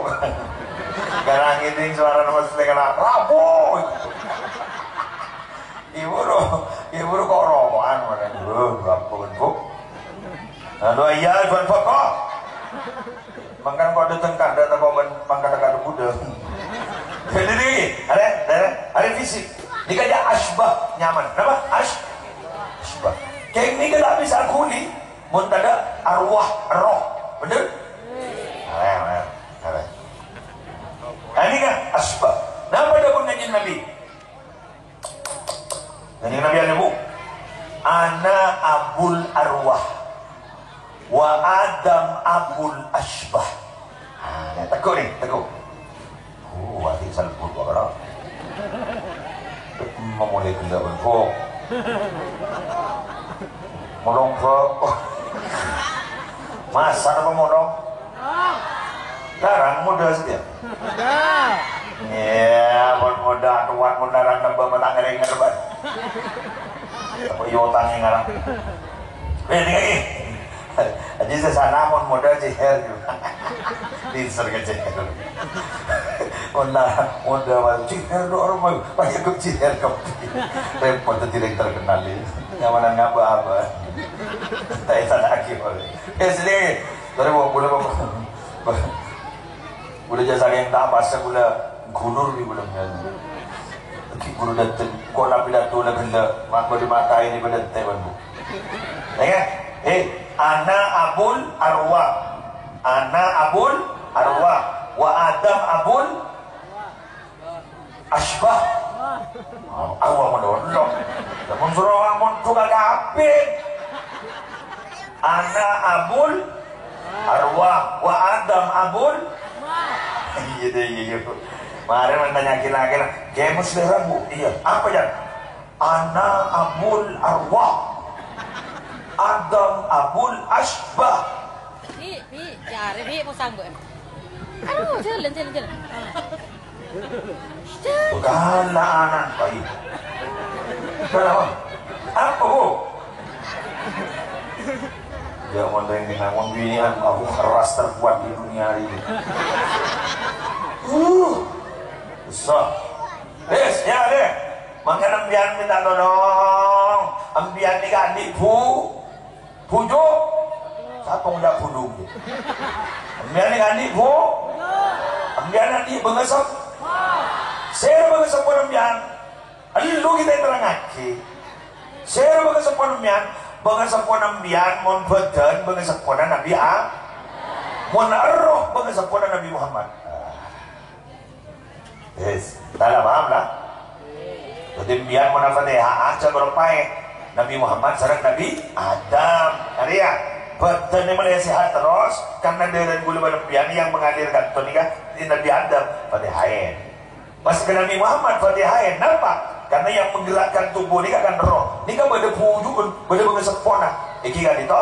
Karang ngèdhing sowarana Mas Lè kèna, "Rabu!" Ibu ro, ibu ro kok rokokan, mana? Duh, rabu, Bu. Nah, doa iya, buat pokok. Mangkana kok dâteng kandhâ, ta' kok bân-, mangkana kandhâ budhâ. Jadi, ini, arè, arè, arè fisik. Ini kan ya asbah, nyaman. Kenapa? As-, asbah. Kèng ini kan tak bisa ghuli. Mon tadâ' arwah, erroh. Bhender? Arè, arè, arè. Nah, ini kan asbah. Napa dhâbuna Kanjeng Nabi? Kanjeng Nabi adhâbu, "Ana abul arwah, wa Adam abul asbah." Ah, nè, teggu' nè, teggu'. Oh, ati salbut kok, bro. Mamolè ghellâ', bro. Molong, bro. Masa apa molong? Larang modâ satèya. Modâ. Iyâ, mon modâ atuwan, mon larang nembâ mata ngèrèng ngerbân. Apa iya otangnya ngarang? Eh, ini lagi. Aji sesana mon modâ cihèr. Pinter ngecek. Mon larang modâ wal cihèr do orang mau pakai kok cihèr kok. Repot tuh tidak terkenal ini. Nyamanan ngapa-apa. Tak ada lagi, Pak. Ya, sini. Sorry, Bu, boleh, Bu. Boleh jasa yang tak apa, saya boleh gulur di bulan kan. Lagi guru datang, kok nabi datang lah benda, mak boleh matai ini pada tewan, Bu. Ya, kan? Eh, ana abul arwah. Ana abul arwah. Wa Adam abul asbah. Awa mono lo. Lamun soro amun tuka kabeh. Ana abul arwah wa Adam abul. Iya deh, iya, iya. Mari menanya kira-kira. Kamu selera, Bu? Iya. Apa, Jan? Ana abul arwah. Adam abul asbah. Bi, bi, jare, bi, mau sanggup. Aduh, jalan, jalan, jalan. Bukan anak bayi. Kenapa? Apa, Bu? Ya, mau tanya, namun bini aku keras terkuat di dunia ini. Uh, susah. Wis, ya, deh. Mangkana empiyan minta tolong. Empiyan nèka andi' bu-, bujuk. Sapa nggak buduk? Empiyan nèka andi' bu-, empiyan andi' bângasep. Sèra bângaseppona empiyan? Elu kita terangaghi. Sèra bângaseppona empiyan? Bângaseppona empiyan mon bâdân bângaseppona Nabi A-, mon erroh bângaseppona Nabi Muhammad. Wis, ta' la paham, la? Dhâddhi, bi'en mon Al-Fatihah, aja nyerupaè Nabi Muhammad sareng Nabi Adam. Arèya, bâdânna malè sehat terros, karena darah kaulâ bân sampèyan yang mengalir ka'dinto nèka, Nabi Adam, Fatihaè. Pas ka Nabi Muhammad, Fatihaè. Napa? Karena yang menggerakkan tubuh nèka kan roh. Nèka bâdâ buju'en, bâdâ bângaseppona. Iki ka'dinto.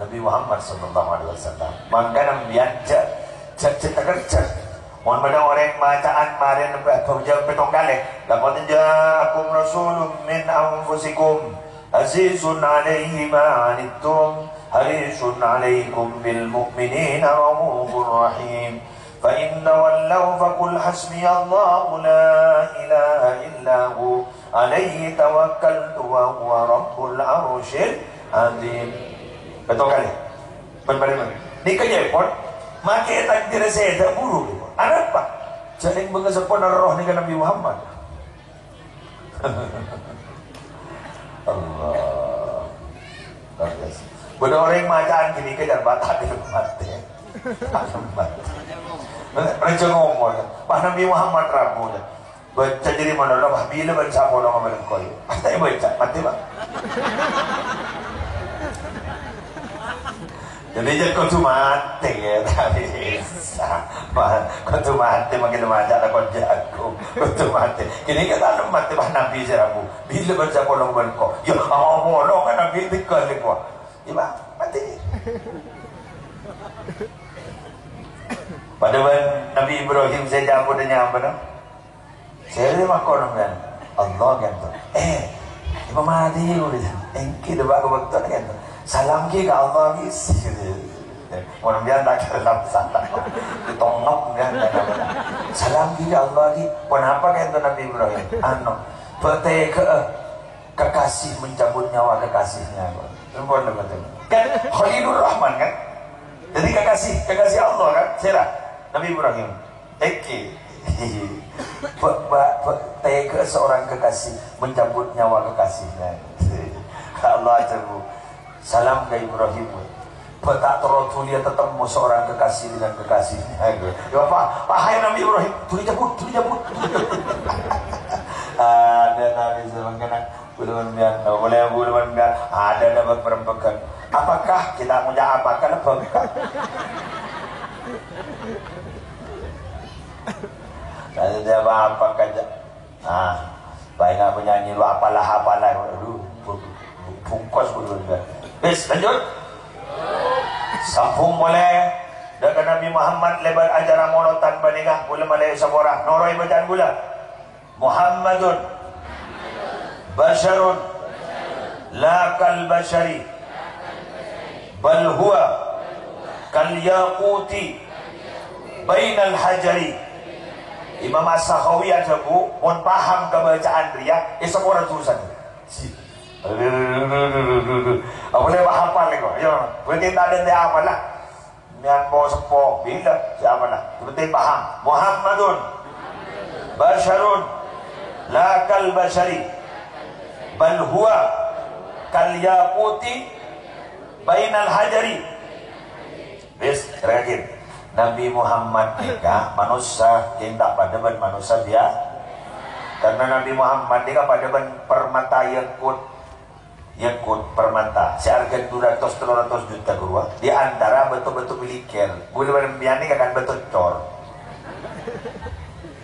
Nabi Muhammad sallallahu alaihi wasallam. Mangkana bi'en jhâ', jhâ', jhâ' takerjhâ. Mon bâdâ orèng maca'an marèna pe-, pe-, pettong kalè, "Laqad ja'akum rasulun min anfusikum, azizun alaihi ma anittum, حريص عليكم بالمؤمنين رءوف رحيم. فإن تولوا فقل حسبي الله لا إله إلا هو عليه توكلت وهو رب العرش العظيم. Betul kali? Bener-bener. Nèka jâ' pon, makè takdir sè ta' buru. Anapa? Jhâ' nèng bângaseppo nerro nèka Nabi Muhammad. Allah. Luar biasa. Bâdâ orèng maca'an ghânèka jhâ' bâta' di tempat, ya. Tempat. Raja ngomong, "Wah, Nabi Muhammad rabu, ya." Bâca jârèya malolo, wah, bilâ bân sapolo ngabâlâ engko', ya. Pas ta' èbâca, matè, Pak. Jadi, jhâ' kodhu matè, ya, tapi bisa. Wah, kodhu matè, makin maca lakon jago. Kodhu matè. Kini kita matè, wah, Nabi sè rabu. Bilâ bân sapolo bân engko'. Ya, apolo kan Nabi tiga lagi, wah. Iya, Pak. Matè. Padâ bân Nabi Ibrahim sè jâ' ampon nyamana. Sèrè makkon, sampèyan? Allah, ghânto. Eh, Imam Mahdi, ghu, èngghi, dâpa' ka bâktona, ghânto. Salam ghi ka Allah, ghi. Mon sampèyan ta' salam, salam. Ditongok, kan. Salam ghi ka Allah, ghi. Ponapa, ghânto, Nabi Ibrahim? Anu, bâ' tèghâ'â kekasih mencabut nyawa kekasihnya. Ampon, ampon. Kan Khalilur Rahman, kan? Jadi kekasih, kekasih Allah, kan? Sèra? Nabi Ibrahim. Èngghi. Bâ-, bâ-, bâ-, tèghâ seorang kekasih mencabut nyawa kekasihnya. Allah ajabu. Salam ka Ibrahim. Bâ' ta' terro dhuli tatemmo seorang kekasih dengan kekasihnya. Ya, apa? Wahai Nabi Ibrahim, dhuli cabut, dhuli cabut. Ada Nabi sebangkana. Bulâ bân sampèyan, oh, bulâ, bulâ bân sampèyan. Ada, ada bâk-, bârâmpegan. Apakah kita ngucap apa? Kan bâk-, kan. Saya jawab apa aja. Nah, paèng penyanyi lu apalah, apalah. Aduh, bu-, bu-, bungkos, bulâ bân sampèyan. Wis, lanjut. Sambung polè. Dâ' ka Nabi Muhammad lèbât acara molotan panèka. Bulâ malè sapora. Noro'è bâcaan bulâ. Muhammadun basyarun la kal basyari, bal huwa kal yaquti bainal hajari. Imam As-Sakhawi adhâbu, mon paham kabâcaan rèya, èsapora dusana. Si. Apa lè hafal nèko? Ayo, berarti tak ada yang hafal lah. Sampèyan po-, seppo, bilâ, sè apana? Sè pentèng paham. Muhammadun basyarun la kal basyari, bal huwa kal yaquti bainal hajari. Wis, yakin. Nabi Muhammad nèka manossa, sè ta' padâ bân manossa biya-, karena Nabi Muhammad nèka padâ bân permata yakut. Yakut permata, sè arghâna du ratos tello ratos juta ghâruwa, di antara bâto-bâto biliker. Bulâ bân sampèyan nèka kan bâto cor.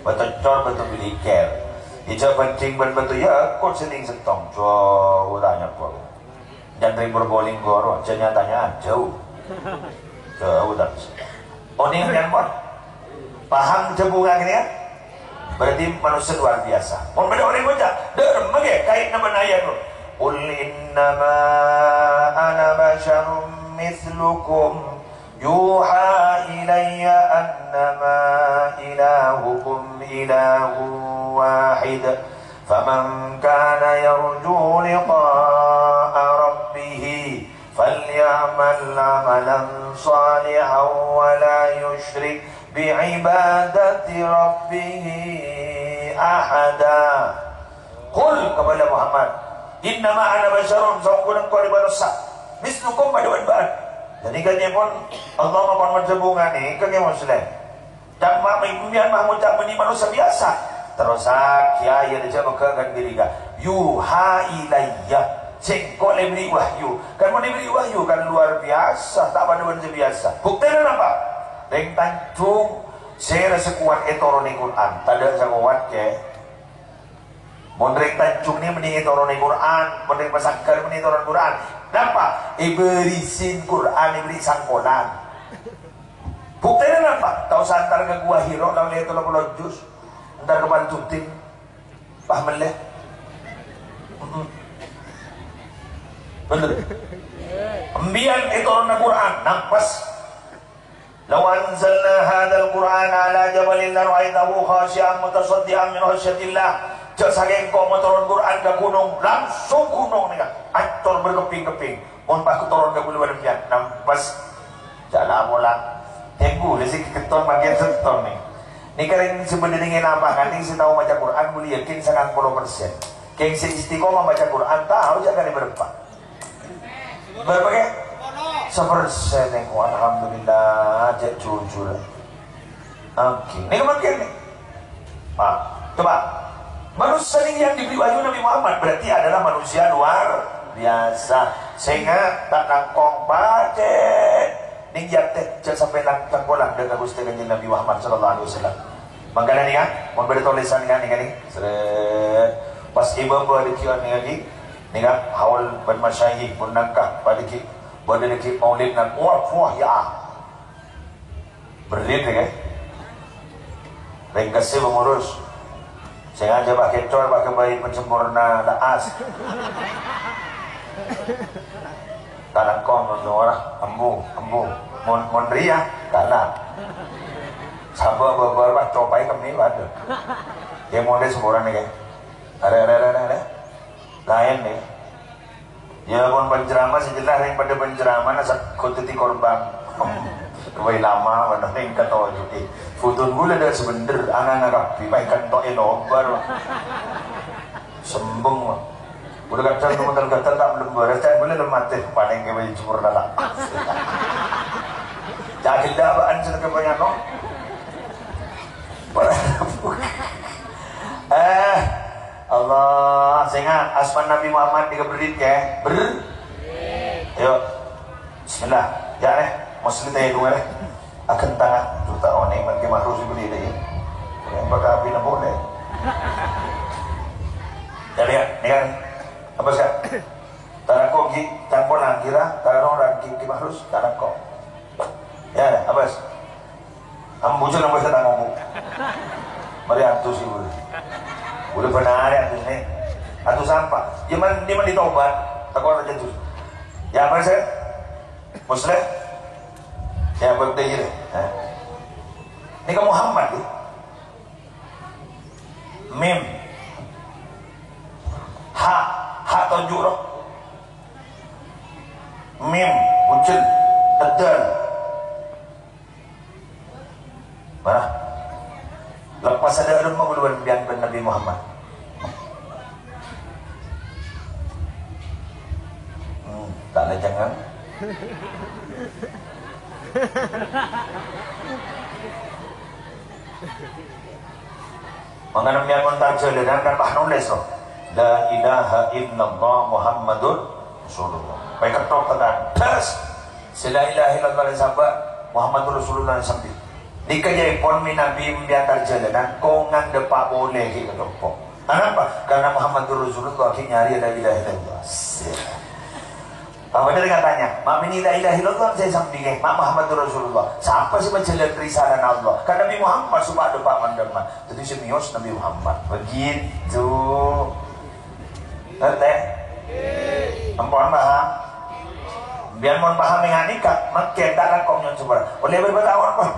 Bâto cor, bâto biliker. Ijâ bhândhing bân bâto yakut sè nèng sèttong. Jhâu tanya kok. Jhân rèng Probolinggo ro, jhâ' nya-tanya, jhâu. Jhâu, tapi. Onèng sampèyan, pon? Paham jhâbungan ini, ya? Berarti manusia luar biasa. Mon bâdâ orèng ngoca', "Dâ' remma ghi kaènna bân ayat ro?" "Qul innama ana basyarum mitslukum yuha ilayya annama ilahukum ilahun wahid. Faman kana yarju liqa'a rabbih falya'mal amalan shalihan wa la yusyrik bi'ibadati rabbih ahada." Qul, kabâlâ Muhammad, "Innama ana basyarun, saongghuna engko' rèya manossa, mitslukum padâ bân bâ'na." Jadi, kan, ya, pon, Allah mapan majhâbungan nèka, kan, ya, Muslim. Ca'na ma-, sampèyan mah ngoca' bânnè manossa biyasa. Terros, ah, kèyaè, jhâ' pegghâ'ân diri, ka. "Yuha ilayya." Sèngko' lè èberri' wahyu. Kan mon èberri' wahyu kan luar biasa, ta' padâ bân sè biyasa. Buktèna napa? Rèng Tanjung, sèra sè kowat ètoronè Qur'an. Tadâ' sè kowat, kè. Mon rèng Tanjung nè bânnè ètoronè Qur'an, mon rèng Pasagghâr bânnè ètoronè Qur'an. Napa? Èbârisin Qur'an, èberri' sangkolan. Buktèna napa? Ta' osa entar ka Gua Hira, la ollè tello polo juz. Entar ka Pantutin. Pas mellè. Mm-mm. Bener. Sampèyan ètoronana Qur'an, napas. "Lau anzalna hadzal Qur'ana 'ala jabalin lara'aitahu khasyi'an mutasaddi'an min khasyiatillah." Jhâ' sakèng engko' matoron Qur'an ka ghunong, langsung ghunong nèka ancor berkeping-keping. Mon pas toron ka ghulâ bân sampèyan, nampes. Jhâ' la-pola. Tèngghu, la sè ghetton maghi ghetton nè. Nèka rèng sè bâdâ nèng è lapangan, nèng sè tao maca Qur'an, bulâ yakin sangang polo persen. Kèng sè istiqomah maca Qur'an, tao jhâ' kalè bârâmpa. Bârâmpa kè? Sapersen, nèng. Alhamdulillah, jhâ' jujur. Oke, nèng mangkèn nè. Nah, coba. Manusia ini yang diberi wahyu Nabi Muhammad berarti adalah manusia luar biasa. Sènga' ta' langkong pacè' nèng yâ tè, jhâ' sampè' lang-, langkong langdhâng ka Ghustè Kanjeng Nabi Muhammad sallallahu alaihi wasallam. Mangkana nèka, mon bâdâ tolèsan nèka, nèka nè. Sret. Pas è bâbâ dâgghi' nèka ghi, nèka haul bân masyayikh pun nangka padâ ghi', bâdâ dâgghi' maulid nan, wah, wah, ya. Berrit, ya, kan? Ringkessè pengurus. Sènga' jhâ' pakè cor, pakè bhâi pencempurna la'as. Ta' langkong, ora, embu, embu. Mon, mon rèya, kala. Sabâ bâbâ, wah, copaè kemmè, waduh. Yâ, mon rèya sempurna, ya, kan? Arè, arè, arè, arè, arè. Laèn, ya. Yâ, mon penceramah sè jelas rèng padâ penceramah na sè kodhu dhâddhi korban. Wâi lama bâ'na nèng katoju'i. Foton ghulâ dâ' sabhendher, anganga kabbhi, pas kantho'è lobâr. Sembeng, wah. Ghulâ kadhâng nèng gatal-gatal ta' lembâr, can ghulâ lem atè, palèng kè wâi jemur lala. Cagella bâ'ân sè nèka bânnya', no? Eh, Allah, sènga' asma Nabi Muhammad dikaberrit, kè? Ber-, ayo. Bismillah. Yâ, rè. Muslim tèdung, rè. Aghântanga. Duh, ta' onèng, mangkè makhluk sè bâdâ, rè. Rè, bâkal abinna polè. Yâ, yâ, nèka. Apa, sè? Tarako ghi, cangkolang kira, tararo ragi ki makhluk, tarako. Yâ, apa, sè? Ambu jhâ' nambâ sè tang ombu. Marè antus ibu. Bulâ bânarè antus nè. Antus apa? Yâ man, yâ man ditobat. Tako aja antus. Yâ apa sè? Muslim? Yâ apa udah gini? Hah? Nèka Muhammad, ya? Mim. Ha. Ha tonjhu' rowa. Mim. Bujel. Teddhâl. Mana? Lepas ada remma bulu bân, bân Nabi Muhammad. Hmm, ta' lajângan. Mangkana sampèyan mon ta' jhâlânan kan pas nolès, to. La ilaha illallah Muhammadur Rasulullah. Pas kettok tekan. Das. Sè la ilaha illallah sabâ' Muhammadur Rasulullah sambi. Nèka jâèpon mènabi sampèyan ta' jhâlânan, kongan dâpa' polè ghi' ka compo'. Anapa? Karena Muhammadur Rasulullah ghi' nyarè la ilaha illallah. Sè. Apa dia katanya? Ma' mènè la ilaha illallah sè sambi, ma' Muhammadur Rasulullah. Sapa sè majhâlân risalana Allah? Kan Nabi Muhammad sè padâ pa' mandhâmma. Dhâddhi sè mèyos Nabi Muhammad. Begitu. Ngartè? Ampon paham? Sampèyan mon paham nèka, mangkèn ta' langkong nyo'on sapora. Ollè bârâmpa taon, Pak?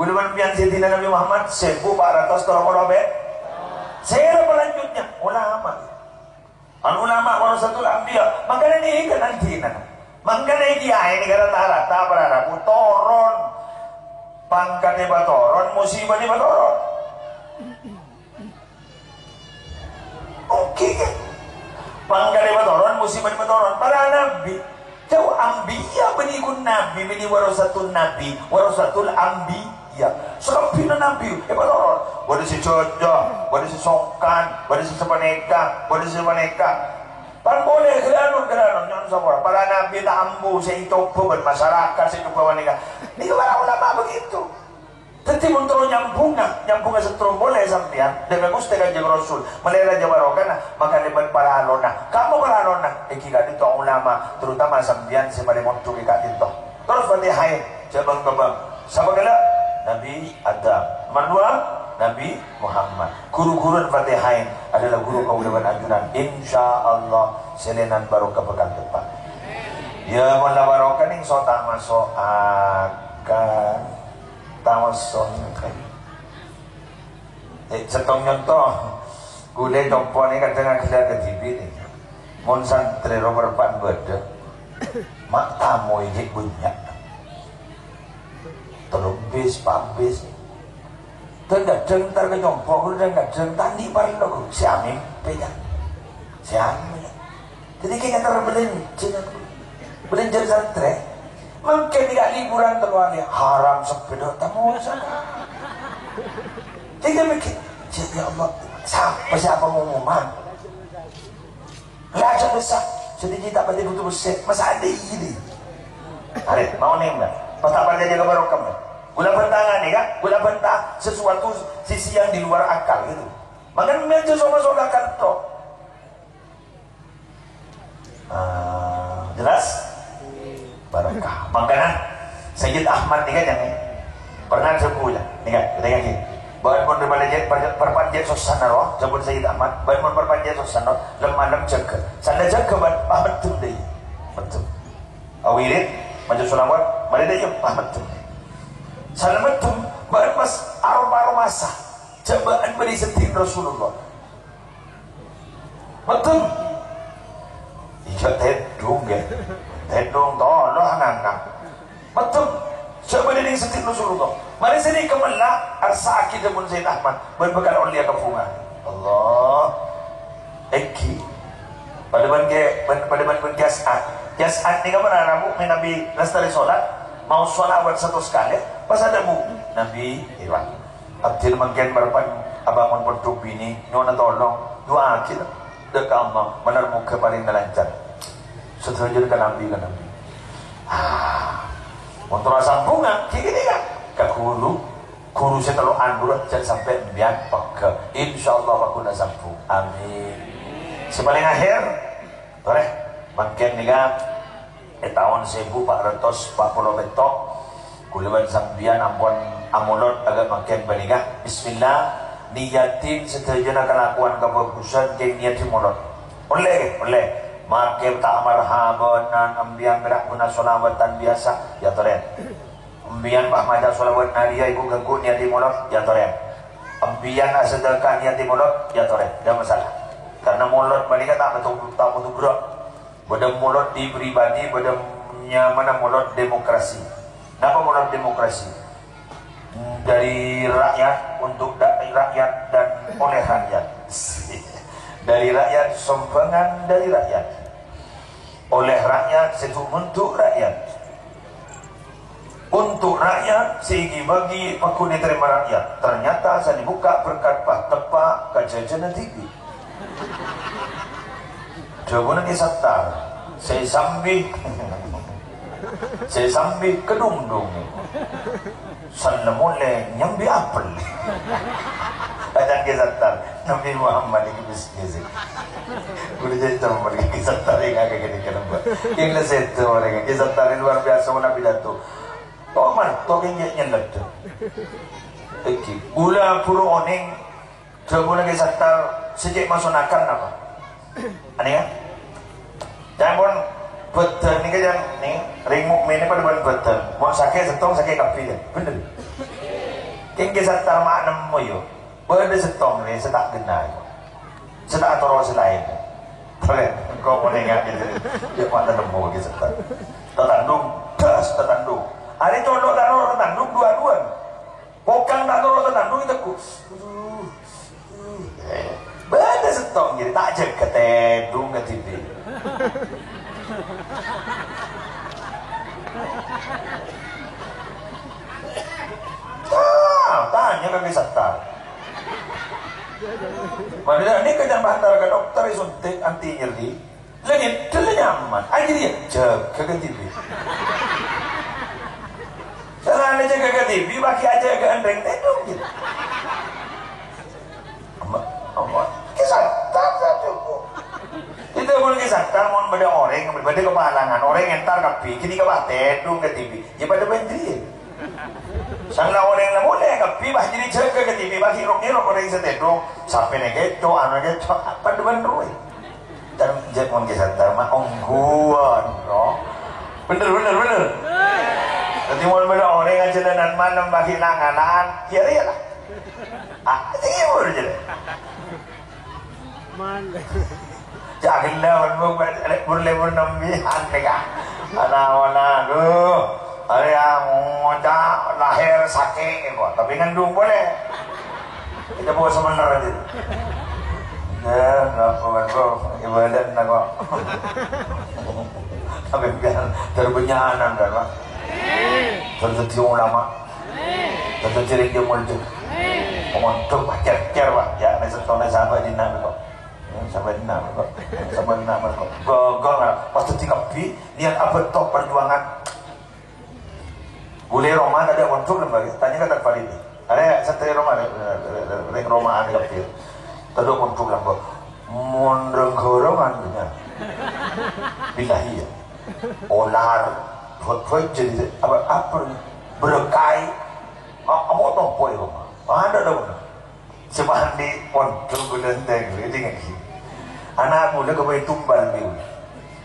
Ghulâ bân sampèyan sè dinna Nabi Muhammad, sèbu pa' ratos tello polo abit. Sèra palanjutnya? Ulama. Al ulama warasatul anbiya. Mangkana nèka nantina. Mangkana kiyaè nèka rata-rata para rabu toron. Pangkaddhâ èpatoron, musibana èpatoron. Oke, kan? Pangkaddhâ èpatoron, musibana èpatoron. Para nabi. Jhâ' anbiya bânnè ghun nabi, bânnè warasatul nabi, warasatul anbiya. Sakabbhiyânna nabi èpatoron. Bâdâ sè jhâjhâ, bâdâ sè songkan, bâdâ sè sapanèka, bâdâ sè sapanèka. Pan polè ghâlânon-ghâlânon nyo'on sapora. Para nabi ta' ambu sè ècobâ bân masyarakat sè ècobâ panèka. Nèka para ulama begitu. Dhâddhi, mon terro nyambhungnga, nyambhungnga sè terro polè sampèyan, dâ' ka Ghustè Kanjeng Rasul, malè rajâ barokana, maka lèbât paralona. Kamu paralona, èngghi ka'dinto ulama, terutama sampèyan sè palèng mondhuk è ka'dinto. Terros Fatihaè, jhâ' bâng-kebâng. Sapa ghellâ'? Nabi Adam. Nomor dua, Nabi Muhammad. Ru-ghuruwân Fatihaè adalah ru kaulâ bân ajunan. Insyaallah, sèlènan barokah bhâkal teppa'. Iyâ, mon la barokah nèng so ta' maso' akal. Ta' maso' akal. Eh, sèttong nyonto. Kulâ compo' nèka kadhâng aghellâ' ka dhibi' nèka. Mon santrè rowa bâdâ. Ma' tamoy ghi' bânnya'. Tello bis, pa' bis. Dhâng-kadhâng entar ka compo', ghuru, dhâng-kadhâng ta' andi' parlo, ghuru. Sè amèmpè, ya. Sè amèmpè. Dhâddhi, kèng entar bâlânjhâ, bâlânjhâ santrè. Mangkèn nèka liburan tello arè, haram sebbhâ, ta' mosa. Dhâddhi, mèkkèr, "Ya, ya Allah, sapa sè apa ngomongan?" Raja besar, sedikit tak pati butuh besar, masa ada ini? Arè, mau nèng, Mbak? Pas tak parcajâ ka barokah, Mbak? Ghulâ bhântangaghi, kan? Ghulâ bhântang sesuatu sisi yang di luar akal gitu. Mangkana mèjâ soma-soma kanto. Ah, jelas? Barakah. Mangkana Sayyid Ahmad nèka jhâ' pernah dhâbu, ya. Nèka, nèka ghi. Bâ'na mon rèmana jhâ' per-, perpan jhâ' sossana rowa, dhâbuna Sayyid Ahmad. Bâ'na mon perpan jhâ' sossana rowa, lem-malem jâgâ. Sanda jâgâ bâ'na, pas meddhem dâ' iyâ. Meddhem. Awirid, maca sholawat, marè dâ' iyâ, pas meddhem. Sanda meddhem, bâ'na pas aro-paro masa. Jhâ' bâ'na bâdâ è seddhina Rasulullah. Meddhem. Iyâ, tèdung, ya. Tèdung, tolo, nangka. Meddhem. Jhâ' bâdâ è seddhina Rasulullah. Marè sanèka mella', arsa'aghi dhâbuna Sayyid Ahmad. Bâ'na bhâkal ollèya kabhunga. Allah. Èngghi. Padâ bân kè-, bân-, padâ bân, bân Ki As'ad. Ki As'ad nèka mara bu, mènabi lastarè sholat. Mau sholawat satos kalè. Pas adhâbu. Nabi, èlang. Abdhina mangkèn bârâmpan abângon pondhuk binè, nyo'ona tolong, du'aaghi, la, dâ' ka Allah, bhender moghâ parèngana lancar. Sadhâjâna ka Nabi, ka Nabi. Ah, mon terro asambhungnga, ghi' ghânèka, ka ghuru, ghuru sè tello'an ghuru, jhâ' sampè' empèyan pegghâ. Insyaallah, pagghun asambhung. Amin. Sè palèng akhèr, torè, mangkèn nèka, È taon sèbu pa' ratos pa' polo pètto', kaulâ bân sampèyan ampon amolod aghâ' mangkèn panèka. Bismillah, niyatin sadhâjâna kalakowan kabhâghusân kèng niyaddhi molod. Ollè, ollè. Makè ta' marhabanan empèyan pèra' ghuna sholawatan biyasa, ya torè. Empèyan pas maca sholawat nariyah ibu ganggu niyaddhi molod, ya torè. Empèyan asadâka niyaddhi molod, ya torè. Ndak masalah. Karena molod panèka ta' betul, ta' betul gerak. Bâdâ molod di pribadi, bâdâ nyamana molod demokrasi. Napa molod demokrasi? Dari rakyat, untuk da-, rakyat, dan oleh rakyat. Dari rakyat, sombhângan dari rakyat. Oleh rakyat, sè untuk rakyat. Untuk rakyat, sè èghi-bâghi pagghun ètarèma rakyat. Ternyata sè èbukka' berkat pas teppa' ka jhâjhâna dhibi'. Dhâbuna Ki Sattar, sè sambi, sè sambi kadhungdhung. Sanna molè nyambi apel. Ajhân Ki Sattar, Nabi Muhammad iki bisnis. Kudu jadi temen Ki Sattar yang agak gede kan, Mbak. Yang ngeseto orang Ki Sattar ini luar biasa, Nabi Datuk. Omar, tokeng nyeled. Iki, gula buru oning, dhâbuna Ki Sattar, sè cè' masonakan napa? Anèka? Ca'èpon bâdân nèka, jhân, nèng, rèng mukmin nèka padâ bân bâdân. Mon sakè' sèttong, sakè' kabbhi, ya. Bhender. Kèng Ki Sattar ma' nemmo, yo. Bâdâ sèttong rè sè ta' ghenna, yo. Sè ta' atoro sè laèn. Tolè, engko' mon enga' gitu. Ya, ma' nemmo Ki Sattar. Tatandung, das, tatandung. Arè colo' ta' atoro tatandung, dua-duaan. Pokang ta' toro' tatandung, ètegghu'. Aduh. Eh, bâdâ sèttong, jadi ta' jâgâ tèdung kadhibi'. Ah, tanya ka Ki Sattar. Padahal ini kan yang hantar ke dokter, suntik anti nyeri. Lagi dulu nyaman. Akhirnya jaga ke T V. Selain jaga ke T V, bagi aja ke andreng tedung gitu. Ama, ama, Ki Sattar satu. Itu pun Ki Sattar, mon bâdâ orèng, bâdâ kapalangan, orèng entar kabbhi, kini kapa tedung ke T V. Ya padâ bândri. Sanna orèng la molè kabbhi, pas jadi jaga ke T V, pas irok-irok orèng sè tedung, sampè' nè keco, anu keco, padâ bân rowa. Tar-, jhâ' mon Ki Sattar ma' ongghuwân, no. Bhender, bhender, bhender. Dhâddhi, mon bâdâ orèng ajhâlânan malem, bâgi nang-ana'an, iyâ, iyâ, la. Ah, iyâ, bhender, jârèya. Jâ' ghellâ', mon, mon, mon, lebur-lebur nembi, anè, ka. Ana-, ana, aduh. Arèya ngoca' lahèr sakè', kok. Tapè ngandung polè. Kita bawa sebenar aja. Ya, nggak apa-apa, kok. Ibadah, nah, kok. Tapi biar terbenyanan, kan, Pak? Terjadi ulama. Terjadi dia muncul. Pemondok, Pak, cer-cer, Pak. Ya, ini satu, ini sahabat di Nabi, kok. Ini sahabat di Nabi, kok. Sahabat di Nabi, kok. Gogol, Pak. Pas terjadi kopi, niat abad toh perjuangan. Bulâ è roma tadâ' pondhuk lambâ', tanya ka Tan Farid. Arè, satèya roma, rè-, rè-, rè-, rè-, roma'an kabbhi. Tadâ' pondhuk lambâ'. Mon rèng ghârângan, nya. Billahi, ya. Olar, buat-buat jadi apa, apa, berkai. A-, apa topo ya, Pak? Ada dong. Sè mandi pondhuk ghulâ entèng, ghulâ èdingngaghi. Ana' ghulâ ghâbây tumbal, bi.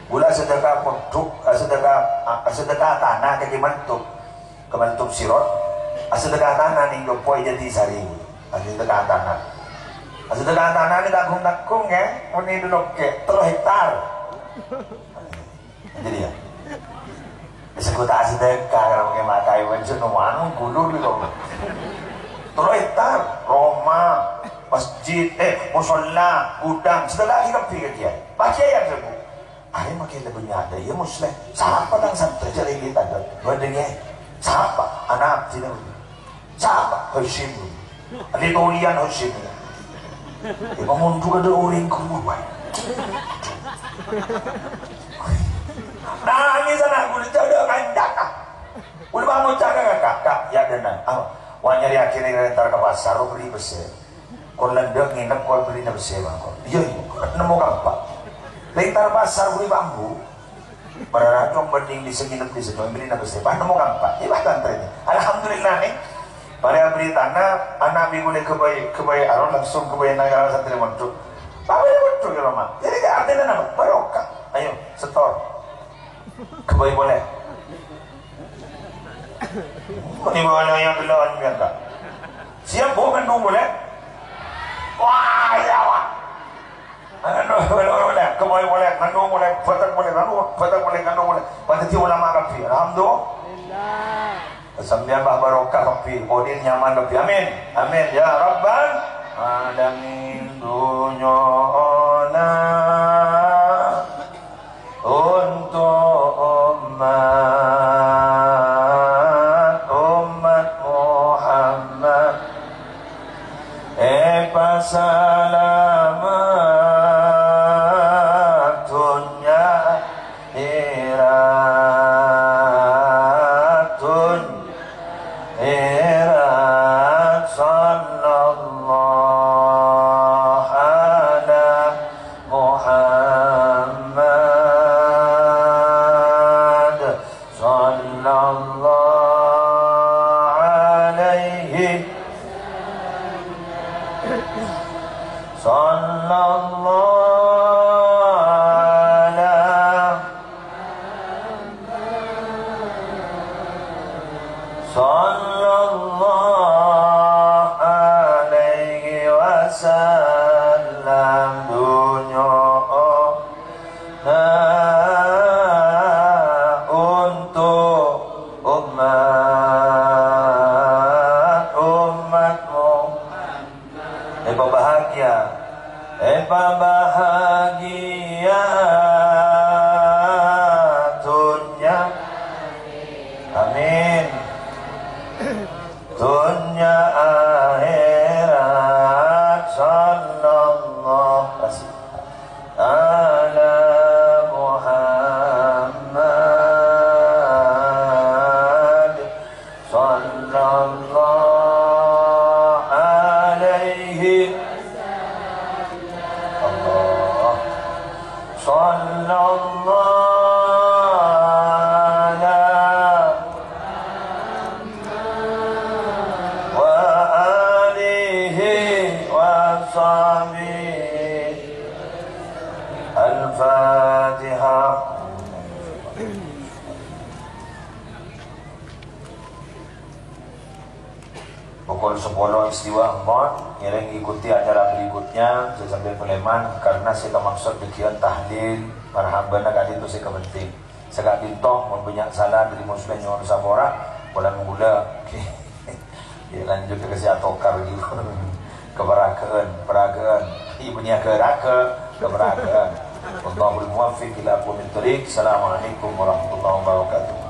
Ghulâ asadhâka pondhuk, asadhâka, asadhâka tana ka Kè Mantup. Kè Mantup Sirot, asadhâka tana nèng Jompo è Jatisari. Asadhâka tana. Asadhâka tana nèka tanggung-tanggung, ya. Mènè duluk, ya. Tello hektar. Jadi, ya. Sè kodhu asadhâka, kalau nggak makai wajah, no, anu, gulur gitu. Tello hektar, roma, masjid, eh, musholla, gudang, setelah lagi kabbhi ka dia. Pakai yang sebu. Arè makai lebih nyata, ya, Muslim. Sapa tang santrè, cari kita, tuh. Dua dengi, sapa? Anak, sini. Sapa? Hasyim. Adâ tolian Hasyim. Ya, pamondhuk adâ orèng kumur, Pak. Nangès ana' ghulâ, jâ' adâ' kancana. Ghulâ pas ngoca' ka kaka', "Kak, ya, dâna. Ah, wâ' nyarè akhirnya entar ka pasar, lo beli pèssè. Kor lèndâ' ngènep, kor beli pèssè, Bang, kor." "Iyâ, iyâ, nemmo kampa." Entar pasar beli bambu. Para racong banding di senginem di senginem ini nabi sepan nemu kampak. Ini bahkan tadi. Alhamdulillah nih. Para berita anak, anak minggu ini kebaik, kebaik aron langsung kebaik naik aron santri mondok. Tapi ini mondok ya, Roma. Jadi kayak artinya nama? Barokah. Ayo, setor. Kebaik boleh. Ini boleh yang duluan biar tak. Siap, Bu, kan boleh? Wah, ya, wah. Anu, boleh, boleh, boleh. Kemoy boleh, ngandung boleh, batak boleh, ngandung, batak boleh, ngandung boleh. Pada ti ulama kabbhi. Alhamdulillah. Sambiyan bah barokah kabbhi, odin nyaman kabbhi. Amin. Amin. Ya Rabbal Alamin. Dunyona untuk umat, umat Muhammad. Èpasalamet dhunnya akhèrat, dhunnya akhèrat. Sallallahu ala Muhammad. Sallallahu alaihi. Sallallahu ala. Sallallahu alaihi wasallam. Dunya untuk umat, umatmu. Epa bahagia, epa bahagia dunya. Amin. Dunya akhirat. Sallallahu ala Muhammad. Sallallahu alaihi. Allah. Sallallahu ala wa Pokol sapolo istiwa empon, ngèrèng ikuti acara berikutnya, sè sampè' palèman, karena sè kamaksod dhâgghiyân tahlil, marhabana ka'dinto sè kapenting. Sè ka'dinto, mon bânnya' sala dhâri muslim nyo'on sapora, polana kaulâ. Ya, lanjut ka sè atokar gitu. Kaparagâ'ân, paragâ'ân. Iyâ, bânnè agâ-ragâ, kaparagâ'ân. Wallahul muwaffiq ila aqwamit thoriq. Assalamualaikum warahmatullahi wabarakatuh.